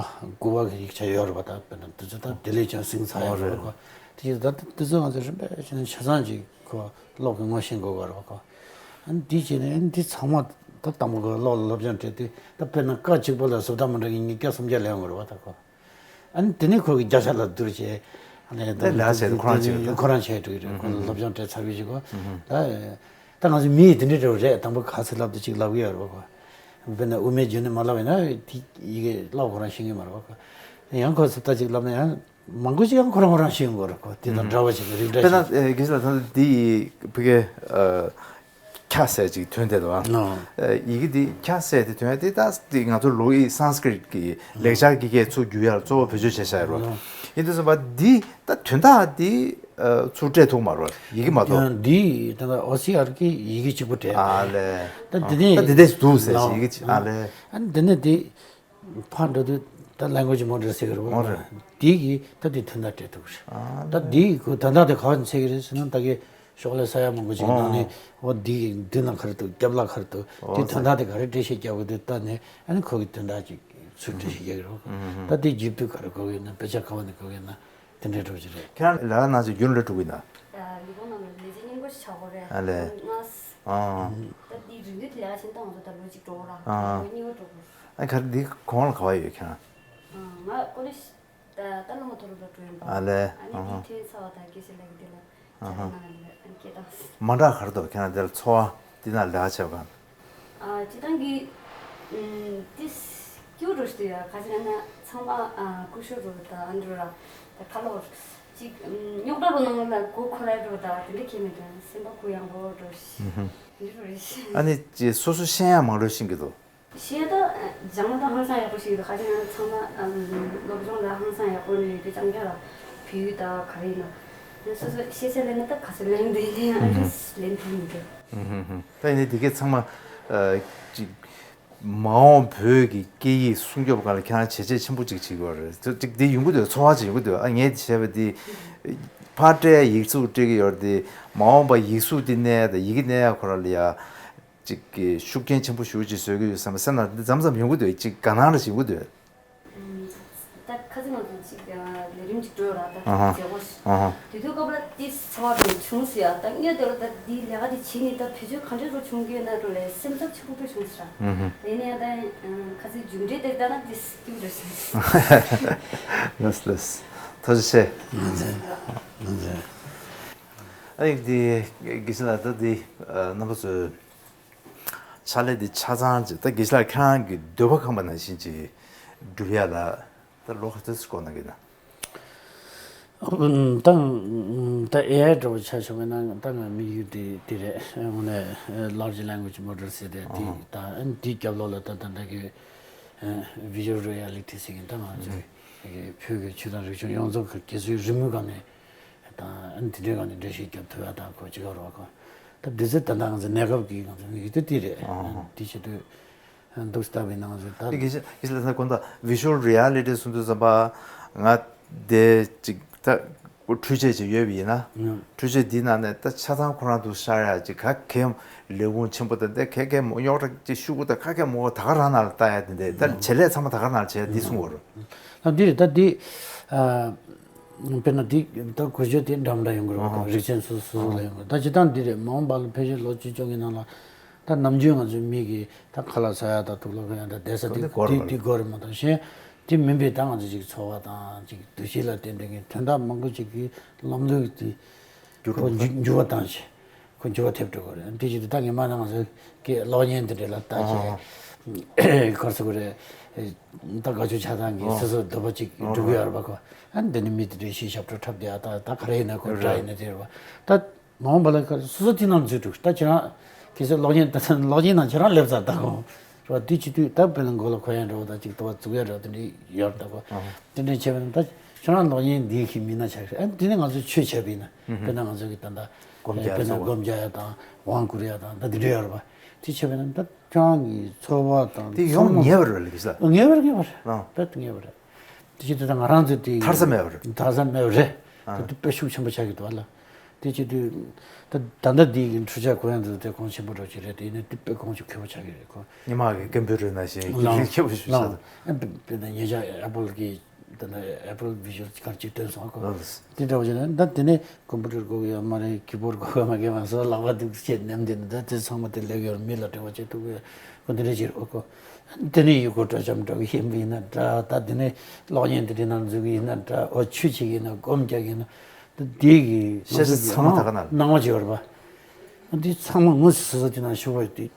དགུ་པ་གི་ཡིག་ཆ་ཡོད་རེད་པ། ད་དཔེར་ན་དེ་ཚོ་ད་དེ་ལས་ཀྱང་ཟིན་ཚར་ཡོད་རེད་པ། དེ་བཞིན་དུ་ད་དེ་ཚོ་ང་ཚོ་རིམ་པས་བྱས་ནས་ཆ་ཚང་ཅིག་ཁོ་ཀློག་གི་ངོ་ཤེས་དགོས་པ་རེད་པ་ཁོ། ཨ་ནི་འདི་བྱས་ནས་ཨ་ནི་འདི་ཚང་མ་ད་དང་པོ་ཁོ་ཀློག་ལ་སློབ་སྦྱོང་སྤྲད་དུས་ད་དཔེར་ན་ཀ་གཅིག་པོ་ལ་སུབ་ད་མ་འདྲ་གི་ཉིས་བརྒྱ་སུམ་བརྒྱ་ལས་ཡོང་གི་རེད་པ་ད་ཁོ། ཨ་ནི་དེ་ནས་ཁོ་གི་བརྒྱ་ཆ་ལ་བསྡུར་བྱས། ཨ་ནི་ད་ལས་བྱས་ཁོ་རང་བྱས་ཡོད། ཁོ་རང་བྱས་འགྲོ་གི་རེད། ཁོ་ལ་སློབ་སྦྱོང་སྤྲད་ཚར་བའི་གཞུག་གུ་ད། ད་ང་ཚོ་མི་ཡི་དེ་འདྲའི་འདྲ་བོ་རེད། དང་པོ་ག་ཚོད་ལབ་དུས་གཅིག་ལབ་གི་ཡོད་རེད་པ། དཔེར་ན་དབུ་མའི་རྒྱུད་ནས་མ་ལབ་ཡིན་ན་དེ་ཡི་གེ་ཀློག་ཁོ་རང་ཤེས་ཀྱི་མ་རེད་པ། ཡང་ཁོ་ཚོ་ད་ཅིག་ལབ་ན་ཡང་མང་པོ་ཅིག་ཡང་ཁོ་རང་ཁོ་རང་ཤེས་ཡོང་གི་རེད་ཁོ། དེ་དང་འདྲ་བ་ཞིག་རིགས་འདྲ་དཔེར་ན་ཞིག་དགེ་བཤེས་ལགས་ད་འདི་ཡི་བུ་གའི་ཁ་ཟེར་ཅིག་ཐོན་བསྡད་འདུག་ཨ། ཡི་གེ་འདི་ཁ་ཟེར་དེ་ཐོན་དེ་ད་འདི་ང་ཚོ་ལོ་ཡི་སཾ་སྐྲྀཏ་ཀྱི་ལེགས་སྦྱར་གྱི་སྐད་ཚུར་བསྒྱུར་ཡ་ལ་གཙོ་བོ་བེད་སྤྱོད་བྱས་བཞག་ཡོད་རེད། ཡིན་དུས་ཙམ་པ་འདི་ད་དོན་དག་འདི་ཚུར་སྤྲད་ཐུབ་མ་རེད། ཡི་གེ་མ་གཏོགས། ཡང་འདི་ད་ལྟ་ཨོ་སི་ཨར་གྱི་ཡི་གེ་གཅིག་པུ་སྤྲད། ཨ་ལས། ད་འདི་ནས་ད་འདི་འདྲས་འདུག་ཟེར་ཡི་གེ་གཅིག་ཨ་ལས། ཨ་ནི་འདི་ནས་འདི་ཕར་འགྲོ་དུས་ད་ལེང་གོ་ཇི་མོ་ཌེལ་ཟེར་གི་རེད་པ། འདི་གིས་ད་འདི་དོན་དག་སྤྲད་ཐུབ་གི་རེད། ད་འདི་གི་དོན་དག་དེ་ག་བ་ནས་འཚོལ་གི་རེད་ཟེར་ན། ད་གི་ཤོག་ལྷེ་ས་ཡ་མང་པོ་ཅིག་ནང་ནས་འོ་འདི་གི་མདུན་ལ་ག་རེ་འདུག་རྒྱབ་ལ་ག་རེ་འདུག་དེ་དོན་དག་དེ་ག་རེ་འགྲེལ་བཤད་རྒྱག་དགོས་འདུག་ལྟ་ནས་ཨ་ནི་ཁོ་གི་དོན་དག་ཅིག་ཚུར་འགྲེལ་བཤད་རྒྱག་གི་རེད་པ། ད་དེ་རྒྱུད་དུ་ག་རེ་གོ་གི་ཡོད་ན། དཔེ་ཆ་ག་བ་ནས་གོ་གི་ཡོད་ན། དེ་འདྲའི་འགྲོ་གི་རེད། ཁྱེད་རང་ལས་ཀ་གནང་ཆེད་རྒྱུན་ལས་དྲུག་ཡིན་ན། ལི་པོ་ནང་ལ་ལས་བྱེད་སྙིང་པོ་ཞིག་ཆགས་དགོས་རེད། ཨ་ལས། ང་ཨ། ད་འདི་རིན་དོད་དེ་ལས་ཀ་བྱེད་སྟངས་ང་ཚོ་ད་ལོ་གཅིག་འགྲོ་གི་ར། ཨ། ལོ་གཉིས་པ་འགྲོ་གི་རེད། ཨ་ག་རེ་འདི་གོང་ལ་ག་བ་ཡོད་ཁྱེད་རང་། ང་ཀོ་ལེ་ཇི་ད་ད་སློབ་མ་མཐོ་སློབ་ལ་འགྲོ་ཡིན་པ། ཨ་ལས། ཨ་ནི་འདི་ཐོན་ཚར་བ་དང་སྐད་ཆ་ལབ་ཀྱི་དེ་ལ། ཨ་ཧ། མ་འདྲ་ག་རེ་འདུག་ཁྱེད་རང་དེ་ལ་འཚོ་བ་དེ་ན་ལས་ཀ་བྱེད་ག་སྤྱིར་བཏང་གི་ཏིས་སྐྱུ་རུ་ཤི་ཡ་ཁ་ཅིག་ན་ཚང་མ་སྐུ་ཞབས་རུ་ད་ཨ་འདྲ་ར་ད་ཁ་ལོ་ཅིག་རྙོག་དྲ་རུ་ནང་ལ་གོ་ཁོ་ར་རུ་ད་དེ་འདྲ་ཁྱེད་མི་དང་སེམས་པ་གུ་ཡངས་པོ་རུ་ཤི་འདི་རུ་རེ་ཤི། ཨ་ནི་ཅི་སོ་སོ་ཤེས་ཡ་མང་རུ་ཤིང་གི་འདུག་ཤེས་ད་སྦྱང་ན་ད་ཧང་སང་ཡག་པོ་ཞིག་ཡོད། ཁ་ཅིག་ན་ཚང་མ་སློབ་སྦྱོང་ལ་ཧང་སང་ཡག་པོ་ནས་ཡོད་དེ་ཅང་ཀྱང་ལ་བོད་ཡིག་ད་ག་རེ་ཡིན་ན་སོ་སོ་ཤེས་བྱ་ལེན་ན་ད་ག་ཚོད་ལེན་འདོད་ཡིན་ཨ་ཅིག་ལེན་ཐུབ་མི་འདུག་ད་ཡིན་ནའི་དེ་གས་ཚང་མ་ཅིག་མ་འོངས་བོད་ཀྱི་སྐད་ཡིག་སྲུང་སྐྱོབ་སྒང་ལ་ཁྱེད་རང་བྱས་རྗེས་ཆེན་པོ་ཅིག་བྱེད་ཀྱི་ཡོད་རེད། ཅིག་འདི་ཡོང་གི་འདུག་ཚོར་བ་ཅིག་ཡོང་གི་འདུག་ཨ་ངས་འདི་བྱས་པ་འདི་ཕར་སྤྲད་ཡིག་གཟུགས་སྤྲད་ཀྱི་ཡོད་རེད། འདི་མ་འོངས་པ་ཡིག་གཟུགས་འདི་གནས་ཡ་དང་ཡི་གེ་གནས་ཡ་ཁོ་ར་ལ་ཡ་ཅིག་གི་ཤུགས་རྐྱེན་ཆེན་པོ་ཞེ་པོ་ཅིག་བཟོ་གི་ཡོད་བསམ་པ་སེམས་ནང་འདི་མཚམས་མཚམས་ཡོང་གི་འདུག་ཅིག་དགའ་སྣང་རེ་ཞིག་ཡོང་གི་འདུག་ད་ཁ་སང་ང་ཚོ་ཅིག་ལས་རིམ་ཅིག་འགྲོ་ར་ད་ཨ་ཧ། མཛད་སྒོ་ཞིག་ཨ་ཧ། དེ་དུས་སྐབས་ལ་ཏིས་ཚོར་བ་དེ་བྱུང་སོང་ཡ། ད་ངས་དེ་ལ་ད་འདི་ལས་ཀ་དེ་བྱེད་ནས་ད་བེད་སྤྱོད་ག་འདྲ་རུ་བྱུང་གི་ཡོད་ན་འགྲོ་ལས་སེམས་འཚབ་ཆེན་པོ་དཔེ་བྱུང་སོང་ར། ཨ་ཧ། ཡིན་ནའི་ད་ཁ་སང་མཇུག་འབྲས་དེ་ལྟ་ན་ཏིས་སྐྱིད་པོ་རེད་བྱུང་སོང་། ལགས་ལགས། ཐུགས་རྗེ་ཆེ། ཨ་ཡིག་འདི་དགེ་བཤེས་ལགས་ད་འདི་རྣམ་པ་ཚོས་ཕྱག་ལས་འདི་ཆ་ཚང་ཅིག་ད་དགེ་བཤེས་ལགས་ཁྱེད་རང་གི་འདོད་པ་ཁེངས་པ་ནང་བཞིན་ཅིག་སྒྲུབ་ཡ་ལ་ད་ལོ་ག་ཚོད་ཅིག་འགོར་གནང་གི་ན། ད་ད་ཨེ་ཨའི་འདྲ་བོ་ཆ་བཞག་པ་ན་ད་ང་དམིགས་ཡུལ་དེ་དེ་རེད། དངོས་གནས་ལར་ཇི་ལེང་གུ་ཨེ་ཇི་མོ་ཌེལ་ཟེར་དེ་དེ་ད་འདིའི་རྒྱབ་ལོགས་ལ་ད་ད་ལྟ་གི་ཝི་ཇུ་ཨལ་རི་ཡ་ལི་ཊི་ཟེར་གི་ད་ང་ཚོའི་བོད་ཀྱི་ཆོས་དང་རིག་གཞུང་ཡོངས་རྫོགས་ཀྱི་དགེ་ཚུལ་རི་མོའི་སྒང་ནས། དང་ཨ་ནི་དེ་འདྲའི་སྒང་ནས་འགྲེལ་བཤད་རྒྱབ་ཐུབ་ཡ་དང་ཁོ་ཅི་ག་རོགས་ཁོ། ད་འདི་ཚོ་ད་ལྟ་ང་ཚོ་གནས་སྐབས་ཀྱི་ང་ཚོ་མི་ཡུལ་དུ་དེ་རེད། ཨ་ཧ། དེ་བྱེད་དུས་འདུག་སྟབས་ཡིན་ན་ང་ཚོ་ད། དེ་གི་ཞིག་ལ་ས་གོ་ད་visual reality་གསུང་དུས་ཙམ་པ་ང་དེ་ཅིག་ད་འཕྲུལ་ཆས་ཅིག་ཡོད་པ་ཡིན་ན་ཨ་འཕྲུལ་ཆས་འདི་ནང་ནས་ད་ཆ་ཚང་ཁོ་རང་དུ་ཤར་ཡ་ཅིག་ག་གེ་ལས་ཁུངས་ཆེན་པོ་དང་དེ་ག་གེ་མོ་རྙོག་དྲ་ཅིག་ཤུ་གུ་དང་ག་གེ་མོ་ད་ག་རང་ནང་ལ་ལྟ་ཡ་དེ་འདྲ་ད་བྱེད་ལས་ཚང་མ་ད་ག་རང་ལ་བྱེད་ཡ་འདི་གསུང་བ་རུ། ད་འདི་རེད་ད་འདི། དཔེར་ན་འདི་ད་གོ་ཆོད་དེ་འདྲ་མི་འདྲ་ཡོང་གི་རེད་པ། ཨ་ཧ། རིགས་ཅན་སོ་སོ་སོ་ལ་ཡོང་གི་རེད། ད་སྤྱིར་བཏང་འདི་རེད། མ་འོངས་པ་ལ་ཕལ་ཆེར་ལོ་བཅུ་བཅོ་ལྔའི་ནང་ལ་ད་ནམ་རྒྱུན་ང་ཚོའི་མི་གིས་ད་ཁ་ལག་ཟ་ཡ་དང་དུག་ལོག་གོན་ཡ་དང་བསྡད་ས་དེ་དེ་དགོས་རེད་དེ་པ། དེ་དགོས་རེད་མ་གཏོགས་གཞན་དེ་མིན་པའི་ད་ང་ཚོ་ཅིག་འཚོ་བ་དང་ཅིག་འདུ་ཤེས་ལ་བརྟེན་དེ་གི་དོན་དག་མང་པོ་ཅིག་གི་ལམ་ལུགས་དེ་འགྱུར་ཁོ་འགྱུར་འགྱུར་བ་བཏང་ཞིང་། ཁོ་འགྱུར་བ་ཐེབས་འགྲོ་གི་རེད། དེ་བཞིན་དུ་ད་ངས་མ་ནང་ང་ཚོ་གི་གློག་བརྙན་དེ་འདྲ་ལ་ལྟ་ཨ་ཅེས་གར་སོ་གི་རེད། ད་དགའ་ཕྱོགས་ཆ་ཚང་གི་ཨ་སོ་སོ་འདོད་པ་ཅིག་ཨ་སྒྲུབ་གི་ཡོད་རེད་པ་ཁོ། ཨ་ནི་འདི་ནི་མི་དེ་འདྲའི་ཤི་ཞབས་བྲོ་འཁྲབ་བསྡད་ཨ་ད་ད་ག་རེ་ཡིན་ན་ཁོ་རེད། འདྲ་ཡིན་ན་དེ་རེད་པ། ད་མ་འོངས་པ་ལ་ཁ་སོ་སོ་དེ་ནང་འཛུལ་འགྲོ་ད་ཁྱེད་རང་གལ་སྲིད་གློག་བརྙན་ད་གློག་བརྙན་ནང་ཁྱེད་རང་སླེབས་ཚར་ད་ཁོ་རེད་པ། དེ་བྱེད་དུས་ད་དཔེར་ན་མགོ་ལ་གོན་ཡ་འདྲ་བོ་ད་ཅིག་ལྟོ་བ་བཙུགས་ཡ་འདྲ་བོ་དེ་འདྲའི་ཡོད་རེད་ད་ཁོ། ཨ་དེ་འདྲའི་བྱས་པ་ན་ད་ཁྱེད་རང་གློག་བརྙན་འདི་གི་མི་སྣ་ཆགས་ཤིག་ཨ་དེ་ནི་ང་ཚོས་ཆོས་བྱས་པ་ཡིན་ན། ཨུ་ཧུ། དཔེར་ན་ང་ཚོ་གི་ད་ལྟ་སྒོམ་རྒྱག་དཔེར་ན་ཚོགས་སྒོམ་རྒྱག་ཡ་དང་དབང་བསྐུར་ཡ་དང་ད་དེ་འདྲ་ཡོད་རེད་པ། དེ་བྱས་པ་ན་ད་ཁྱེད་རང་གི་ཚོར་བ་དང་དེ་ཡོང་ཚང་མ་ཉེ་བར་རེད་ལ་གི་ས། ཉེ་བར་ཉེ་བར། ཨ་དཔེ་ཉེ་བར་རེད། དེ་བྱེད་དུས་ད་ང་རང་ཚོ་དེ་ཐར་ས་མེད་པ་རེད། ཐར་ས་མེད་པ་རེད། ཨ་ད་དེ་དཔེ་ཤུགས་ཆེན་པོ་ཆགས་ཀྱི་འདུག་ཨ་ལ། དེ་བྱེད་དུས་ད་ད་ལྟ་འདི་གི་འཕྲུལ་ཆས་གོ་ཡ་འདི་དེ་གོང་ཆེན་པོ་འདྲ་ཅིག་རེད། དེ་ཡིན་ན་དེ་དཔེ་གོང་ཆེ་མཁས་པོ་ཆགས་ཀྱི་རེད་ཁོ། ཉི་མ་གི་ཀམ་པུ་ཊར་ནང་བཞིན་ལགས་ཡིན་མཁས་པོ་ཞིག་ཆགས་ལགས། འདུག་ཨ་དཔེ་དཔེ་ད་ཉེ་ཆར་ཨེ་པལ་གི་ད་ནི་ཨེ་པལ་བི་ཞུ་ཨལ་ག་རེ་ཅིག་བཏོན་སོང་ཨ་ཁོ། ལགས། དེ་འདྲ་བ་བྱས་ན་ད་དེ་ནས་ཀམ་པུ་ཊར་དགོས་ཀྱི་ཡོད་མ་རེད། ཀི་བོར་དགོས་ཀྱི་མ་རེད། ང་ཚོ་ལག་པ་འདུག་བྱས་ནམ་དེ་ནི་ད་དེ་ཚང་མ་དེ་ལེགས་ཡོད་མི་ལ་འབྲེལ་བ་བྱེད་ཐུབ་ཀྱི་ཡོད་ཁོ། དེ་འདྲ་ཅིག་རེད་ཨ་ཁོ། དེ་ནས་ཡུལ་སྐོར་སྤྲོ་འཆམ་འགྲོ་གི་ཡིན་པ་ཡིན་ན་འདྲ། ད་དེ་ནས་གློག་བརྙན་དེ་འདྲའི་ནང་འཛུལ་གི་ཡིན་ན་འདྲ། འོ་ཆོས་བྱེད་ཀྱི་ཡིན་ན་སྒོམ་རྒྱག་གི་ཡིན་ན་ད་དེ་གི་ཤེས་བྱ་ཚང་མ་ད་ག་ན་སྣང་བ་ཅིག་ཡོད་རེད་པ། འདི་ཚང་མ་དངོས་སུ་སོ་སོ་དེ་ན་ཞུགས་པ་དེ་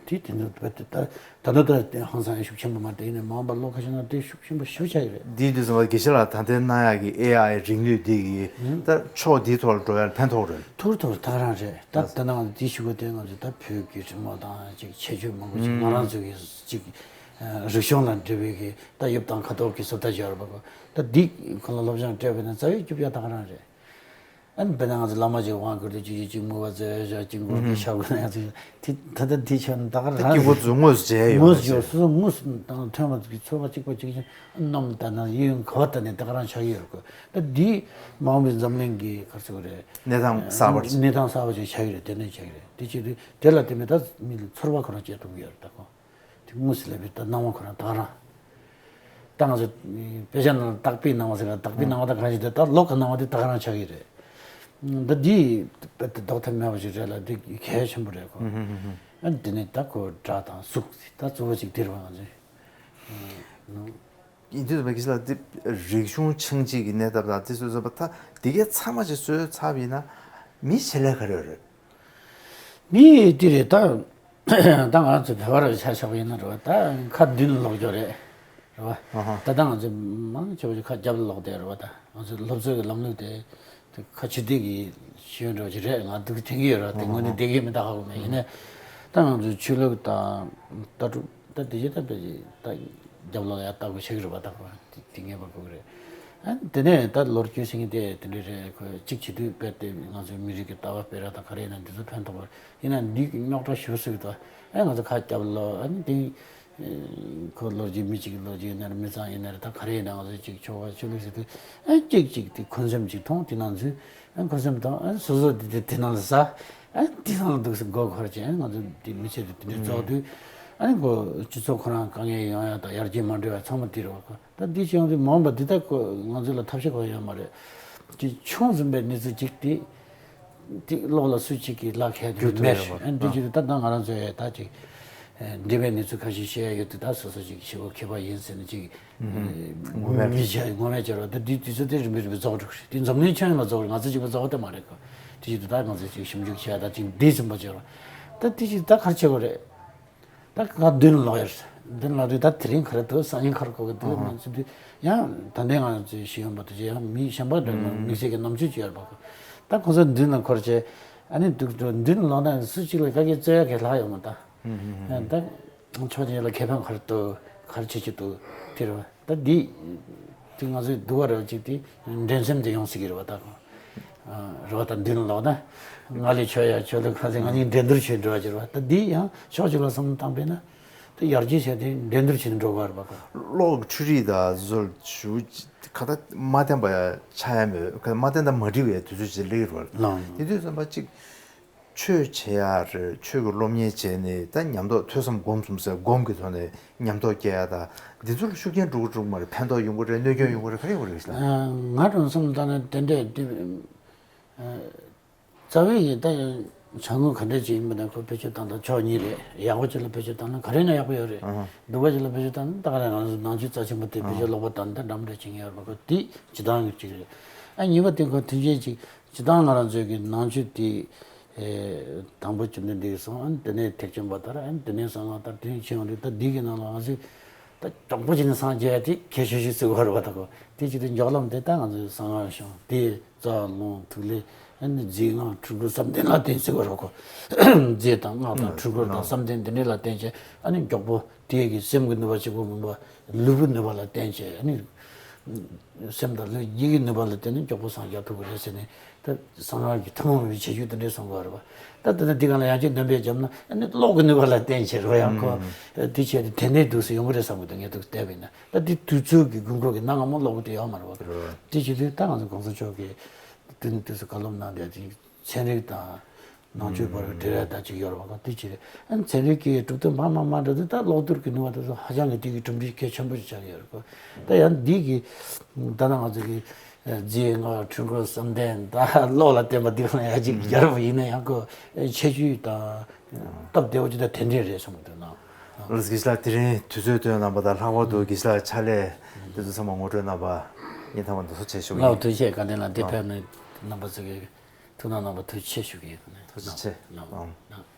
དེ་དེ་འདྲ་བས་དེ་ད་ད་ད་ད་དེ་ཧང་སང་ཡང་ཤུགས་ཆེན་པོ་མ་རེད། ཡིན་ནའི་མ་འོངས་པ་ལོ་ཁ་ཤས་ནང་དེ་ཤུགས་ཆེན་པོ་ཞེ་པོ་ཆགས་ཀྱི་རེད། འདིའི་དུས་ཙམ་པ་དགེ་བཤེས་ལགས་ད་ལྟའི་གནང་ཡག་གི་ཨེ་ཨའི་རིག་ནུས་འདི་གི་ད་ཕྱོགས་འདིའི་ཐོག་ལ་འགྲོ་ཡག་ཕན་ཐོགས་རེད། ཐུར་ཐུར་ད་ག་རང་རེད། ད་ད་ནང་འདི་ཞུ་གི་དེ་ང་ཚོ་ད་བོད་ཀྱི་རི་མོ་དང་ཅིག་ཁྱད་ཆོས་མང་པོ་ཅིག་ང་རང་ཚོ་གི་ཅིག་རིག་གཞུང་ལ་འབྲེལ་བའི་གི་ད་ཡུབ་དང་ཁ་དོག་གི་བཟོ་ལྟ་སྦྱར་བ་གོ། ད་འདི་ཁོ་ལ་སློབ་སྦྱོང་སྤྲད་པ་ཡིན་ན་རྩ་བའི་རྒྱུ་ཡག་ད་ག་རང་རེད། ཨ་ནི་དཔེར་ན་ང་ཚོ་བླ་མ་ཅིག་དབང་བསྐུར་དུས་ཅིག་ཅིག་དམིགས་པ་མཛད་བཞག་ཅིག་མགུར་དུ་ཞབས་ཀྱི་ན་ཡང་ཅིག་དེ་ད་ལྟ་དེ་ཆོད་ན་ད་ག་རང་ད་སྐྱེ་བོ་ཚོས་དངོས་སུ་མཇལ་ཡོད་དངོས་པ་སུ་ཡོད་ཟེར། སོ་སོ་དངོས་སུ་དང་ཐོན་པ་ཚོ་གི་ཚོར་བ་གཅིག་པ་གཅིག་རྐྱང་གནམ་ལྟ་ན་གཡས་གཡོན་ག་བ་ལྟ་ནས་ད་ག་རང་ཆགས་ཀྱི་ཡོད་རེད་གོ། ད་འདི་མ་འོངས་པའི་འཛམ་གླིང་གི་ག་རེ་ཟེར་དགོས་རེད། གནས་སྟངས་གསར་པ་ཅིག་གནས་སྟངས་གསར་པ་ཅིག་ཆགས་ཀྱི་རེད། དེ་འདྲ་ཆགས་ཀྱི་རེད། དེ་བྱེད་དུས་དེ་ལ་བརྟེན་པའི་ད་མི་ལ་ཚོར་བ་ཁོ་རང་སྐྱེ་ཐུབ་ཀྱི་ཡོད་རེད་ད་གོ། དེ་དངོས་སུ་སླེབས་པའི་ད་སྣང་བ་ཁོ་རང་ད་ག་རང་། ད་ང་ཚོ་དཔེ་ཆ་ནང་ལ་བརྟག་པའི་སྣང་བ་ཟེར་ག་བརྟག་པའི་སྣང་བ་ད་ག་རང་ཞིག་དེ་ད་ལོག་གི་སྣང་བ་དེ་ད་ག་རང་ཆགས་ཀྱི་རེད། ད་འདི་དཔེ་དེ་ལྡོག་ཐབས་མེད་པ་ཞིག་རེད་ལ་འདི་གལ་ཆེན་པོ་རེད་གོ། ཨ་འདི་ནས་ད་ཁོ་སྒྲ་དང་གཟུགས་ད་གཙོ་བོ་ཅིག་འདིར་བ་ང་ཚོས། ཡིན་དུས་ད་གི་ལ་འདི་རིག་གཞུང་ཆགས་འཇིག་གི་གནས་སྟངས་དང་དེ་སོ་སོ་བ་ད་འདི་གའི་ཚང་མ་ཅིག་བཟོས་ཚར་བ་ཡིན་ན་མི་བྱེད་ལས་ག་རེ་ཡོད་རེད། མི་དེ་རེད་ད། ད་ང་ཚོ་བོད་པ་ར་ཆ་བཞག་པ་ཡིན་ན་རེད་བ། ད་ཁ་མདུན་ལ་ལོག་རྒྱུ་རེད། རེད་བ། ཨ་ཧ། ད་ལྟ་ང་ཚོ་མང་ཆེ་བ་ཞིག་ཁ་རྒྱབ་ལ་ལོག་བསྡད་རེད་བ། ད་ང་ཚོ་སློབ་གསོའི་གི་ལམ་ལུགས་དེ་དེ་ཁ་ཕྱི་སྡོད་ཀྱི་ཤེས་ཡོན་འདྲ་བ་ཞིག་རེད། ང་འདུག་ཐེངས་ཀྱི་ཡོད་རེད་བ། དེ་དངོས་གནས་བསྡད་ཀྱི་མི་ད་ཧ་གོ་མེད། ཡིན་ནའི་ད་ང་ཚོ་ཆོས་ལུགས་དང་ལྟ་གྲུབ་ད་དེ་བཞིན་ད་དཔེ་ཅིག་ད་རྒྱབ་ལོག་ཡར་ལྟ་དགོས་ཤེས་ཀྱི་རེད་བ། ད་གོ་དེ་དེ་ངེས་པར་དགོས་ཀྱི་རེད། ཨ་དེ་ནས་ད་ལོ་རྒྱུས་ཟེར་མཁན་དེ་དེ་འདྲ་རེད། ཁོ་གཅིག་བྱེད་དུས་དཔེ་དེ་ང་ཚོའི་མི་རིགས་ཀྱི་ལྟ་བ་སྤེལ་ར་དང་ག་རེ་ཡིན་ན་འདི་ཚོ་ཕན་ཐོགས་པ་ཡིན་ན་འདི་རྙོག་དྲ་ཞེ་པོ་སྲིད་ཀྱི་འདུག་ཨ་ང་ཚོ་ཁ་རྒྱབ་ལོག་ཨ་ནི་དེ་ཁོ་ལོ་རྒྱུས་མི་གཅིག་གི་ལོ་རྒྱུས་ཡིན་ན་རེད། མི་ཚང་ཡིན་ན་རེད། ད་ག་རེ་ཡིན་ན་ང་ཚོ་གཅིག་ཆོ་ག་ཆོས་ལུགས་ཟེར་དུས་ཨ་གཅིག་གཅིག་དེ་འཁོན་སེམས་གཅིག་མཐོང་། དེ་ནང་ཚུད་ཨ་འཁོན་སེམས་མཐོང་ཨ་སོ་སོ་དེ་དེ་དེ་ནང་ལ་ཟ་ཨ་དེ་ནང་ལ་འདུག་སེ་མགོ་འཁོར་བྱས་ཨ་ང་ཚོ་དེ་མི་ཚེ་དེ་དེ་འདྲ་རྫོགས་དུས་ཨ་ནི་ཁོ་སྤྱི་ཚོགས་ཁོ་རང་དཀའ་ངལ་ཡོང་ཡ་དང་ཡར་རྒྱས་མ་འགྲོ་ཡ་ཚང་མ་དེ་རེད་བ། ཁོ། ད་འདི་བྱུང་དུས་མ་འོངས་པ་འདི་ད་ཁོ་ང་ཚོ་ལ་ཐབས་ཤེས་གང་ཡོད་མ་རེད། དེ་ཆུང་ཟིན་པའི་གནས་ཚུལ་གཅིག་དེ་དེ་ལོག་ལ་སུ་གཅིག་གིས་ལག་ཁྱེར་དུ་བསྒྱུར་ཐུབ་མེད་ཡོད་མ་རེད། ཨ་འདི་བྱེད་དུས་ད་ད་ང་རང་ཚོ་ཡ་ད་ཅིག་འདི་བའི་གནས་ཚུལ་ཁ་ཤས་བཤད་ཡ་ཡོད་དུས་ད་སོ་སོ་ཅིག་ཞེ་པོ་མཁས་པ་ཡིན་ཟེར་ནས་ཅིག་ངོ་མས་མི་བྱ་ངོ་མས་བྱ་རོགས་ད་འདི་དུས་ཚོད་དེ་རིམ་པས་རིམ་པས་རྫོགས་འགྲོ་གི་རེད། དེ་འཛམ་གླིང་ཁྱོན་ཡོངས་ལ་རྫོགས་རེད། ང་ཚོ་གཅིག་པ་རྫོགས་ཏེ་མ་རེད་གོ། དེ་བྱེད་དུས་ད་ང་ཚོ་ཅིག་ཞིབ་འཇུག་བྱས་ད་ཅིག་འདི་ཟིན་པ་བྱ་རོགས་ད་དེ་བྱེད་དུས་ད་ག་རེ་བྱེད་དགོས་རེད། ད་ང་མདུན་ལ་ལོག་ཡོད། མདུན་ལ་ལོག་དུས་ད་དེ་རིང་ག་རེ་འདུག་སང་ཉིན་ག་རེ་དགོས་ཀྱི་འདུག་ཨ་ཧ། མི་ཚེ་འདི་ཡང་ད་ལྟའི་ང་ཚོའི་ཤེས་ཡོན་པ་དེ་ཚོ་ཡང་མི་གཞན་པ་འདྲ་ཨ་དམིགས་བསལ་གྱི་རྣམ་དཔྱོད་ཅིག་ཡོད་པ་གོ། ད་ཁོང་ཚོ་མདུན་ལ་འཁོར་བྱས་ཨ་ནི་འདུག་འགྲོ་མདུན་ལ་ལོག་ན་སུ་གཅིག་ལ་ག་གེ་རྩོད་ཡ་གི་ལྷག་ཡོད་མ་ད། ཨ་ད་ཕྱོགས་གཅིག་ལ་ཁེ་ཕན་ག་རེ་འདུག་ག་རེ་བྱེད་ཀྱི་འདུག་དེ་རེད་བ། ད་འདི་དེ་ང་ཚོའི་འདུ་བ་རེ་བ་ཅིག་དེ་འགྲན་སེམས་དེ་ཡོང་སྲིད་ཀྱི་རེད་བ་ད་གོ། རེད་བ། ད་མདུན་ལ་ལོག་ན་ང་ལས་ཆོས་ཡ་ཆོས་ལུགས་ཁ་ཟེར་ང་གཉིས་འགྲན་བསྡུར་བྱེད་འགྲོ་བ་ཅིག་རེད་བ། ད་འདི་ཡང་ཕྱོགས་གཅིག་ལ་བསམ་བློ་བཏང་པས་ན་དེ་ཡར་རྒྱས་བྱས་ཏེ་འགྲན་བསྡུར་བྱེད་འགྲོ་དགོས་རེད་བ་གོ། གློག་འཕྲུལ་རིག་དང་བཟོ་ཞུ་ཁ་ད་མ་བརྟེན་པ་ཆགས་ཡ་མེད། ཁ་མ་བརྟེན་དང་མ་འགྲིག་པའི་དུས་ཚོད་ཅིག་སླེབས་ཀྱི་རེད་བ། ལགས། དེ་དུས་ཙམ་པ་ཅིག་ཆོས་བྱེད་ཡག་རེད། ཆོས་ཀྱི་སློབ་གཉེར་བྱས་ནས་ད་ཉམས་རྟོགས་ཐོས་བསམ་སྒོམ་གསུམ་ཟེར་སྒོམ་གྱི་ཐོག་ནས་ཉམས་རྟོགས་སྐྱེ་ཡག་དང་འདི་ཚོ་ལ་ཤུགས་རྐྱེན་འགྲོ་གི་འགྲོ་གི་མ་རེད། ཕན་ཐོགས་ཡོང་གི་རེད། གནོད་སྐྱོན་ཡོང་གི་རེད། ག་རེ་ཡོང་གི་རེད་ཟེར་ན། ང་དྲང་བསམ་བཏང་ན་དེ་འདྲས་དེ་རྩ་བའི་ཡིན་ད་བྱ་དངོས་ག་འདྲས་ཅིག་ཡིན་པ་ན་ཁོ་བེད་སྤྱོད་བཏང་ད་ཕྱོགས་གཉིས་རེད། ཡག་པོ་ཅིག་ལ་བེད་སྤྱོད་བཏང་ན་ག་རེ་ན་ཡག་པོ་ཡོད་རེད། སྡུག་པ་ཅིག་ལ་བེད་སྤྱོད་བཏང་ན་ད་ག་རེ་ང་ཚོ་ནང་ཆོས་རྩ་ཆེན་པོ་དེ་བེད་སྤྱོད་ལོག་པ་བཏང་ན་ད་འགྲམ་འདྲ་བྱེད་ངེས་ཡོད་རེད་པ། ཁོ་དེ་སྤྱི་བཏང་གི་ཅིག་རེད། ཨ་གཉིས་པ་དེ་ཁོ་མཐུན་རྐྱེན་ཅིག་སྤྱིར་བཏང་ང་རང་ཚོའི་གི་ནང་ཆོས་དེ། ཨེ། དང་པོ་བཅོམ་ལྡན་འདས་ཀྱིས་གསུངས། ཨ་ནི་དེ་ནས་ཐེག་ཆེན་པ་དར། ཨ་ནི་དེ་ནས་གསང་སྔགས་དར། དེ་ནས་ཆོས་དབྱིངས་དར། ད་འདི་གི་ནང་ལ་ང་ཚོས་ད་མགྱོགས་པོ་བྱས་ནས་སངས་རྒྱས་ཡ་དེ་གལ་ཆེ་ཤོས་བརྩི་དགོས་རེད་པ། ད་གོ་དེ་བྱེད་དུས་མགྱོགས་ལམ་དེ་ད་ང་ཚོས་གསང་སྔགས་ཤོང་དེ་རྩ་རླུང་ཐིག་ལེ་ཨ་ནི་རྫས་སྔགས་འཁྲུལ་འཁོར་བསམ་གཏན་ལ་བརྟེན་བརྩི་དགོས་རེད་གོ། རྫས་དང་སྔགས་དང་འཁྲུལ་འཁོར་དང་བསམ་གཏན་དེ་འདྲས་ལ་བརྟེན་བྱས་ཨ་ནི་མགྱོགས་པོ། དེ་གི་སེམས་ཀྱི་ནུས་པ་གཅིག་པུ་མིན་པ་ལུས་པོའི་ནུས་པ་ལ་བརྟེན་བྱས་ཨ་ནི། སེམས་དང་ལུས་གཉིས་ཀྱི་ནུས་པ་ལ་བརྟེན་ནས་མགྱོགས་པོ་སངས་རྒྱ་ཐུབ་ཀྱི་རེད་ཟེར་ནས་ད་གསང་སྔགས་ཀྱི་ཐུན་མོང་མ་ཡིན་པའི་ཁྱད་ཆོས་དེ་འདྲས་གསུང་གི་ཡོད་རེད་པ། ད་དེ་ནས་འདི་ག་ལ་ཡང་ཅིག་འདོན་སྤེལ་བརྒྱབ་ན་ཨ་ནི་གློག་གི་ནུས་པ་ལ་བརྟེན་བྱས་རེད་པ། ཡང་ཁོ་དེ་བྱས་ཏེ་དེ་འདྲའི་འདུག་སེ་ཡོང་གི་རེད་བསམ་གི་འདུག་ངས་འདུག་བལྟས་པ་ཡིན་ན། ད་འདི་དུས་ཚོད་ཀྱི་དགོས་མཁོ་གི་གནའ་སྔ་མོ་གློག་པོ་དེ་ཡོད་མ་རེད་པ། དེ་བྱེད་དུས་ད་ང་ཚོ་གོང་ས་མཆོག་གིས་དུས་ནས་དུས་སུ་བཀའ་སློབ་གནང་བསྡད་དེ་ཚན་རིག་དང་། ནང་ཆོས་བར་གྱི་འབྲེལ་བ་དང་གཅིག་ཡོད་རེད་པ། ཁོ་དེ་ཅི་རེད། ཨ་ནི་ཚན་རིག་གི་གྲུབ་དོན་མང་མང་མང་འདྲ་དེ་ད་གློག་རྡུལ་གྱི་ནུས་པ་དེ་ཚོ་ཧ་ཅང་གི་དེ་གི་གྲུབ་འབྲས་གལ་ཆེན་པོ་ཞིག་ཆགས་ཀྱི་ཡོད་རེད་ཁོ། ད་ཡང་འདི་གི་ད་ནང་ང་ཚོ་གི་རྫས་སྔགས་འཁྲུལ་འཁོར་བསམ་གཏན་ད་གློག་ལ་བརྟེན་པ་འདི་ལ་ཡང་ཅིག་རྒྱལ་རབས་ཡིན་ན་ཡང་ཁོ་ཁྱད་ཆོས་དང་སྟབས་བདེ་བོ་ཅིག་ད་དེ་འདྲས་རེད་བསམ་གི་འདུག་ན། ལགས་དགེ་བཤེས་ལགས་དེ་རིང་དུས་ཚོད་བཏོན་གནང་པ་དང་ལྷག་པར་དུ་དགེ་བཤེས་ལགས་ཕྱག་ལས་དེ་ཚོ་ཚང་མ་ངོ་སྤྲོད་གནང་པ་སྙིང་ཐག་པ་ནས་ཐུགས་རྗེ་ཆེ་ཞུ་གི་ཡིན། ལགས་ཐུགས་རྗེ་ཆེ། དགའ་ལྡན་ལགས་འདི་ཕེབས་ནས་རྣམ་པ་ཚོ་གི་ཐུགས་སྣང་གནང་བར་ཐུགས་རྗེ་ཆེ་ཞུ་གི་ཡིན། ཐུགས་རྗེ་ཆེ། ལགས་ལགས་ལགས།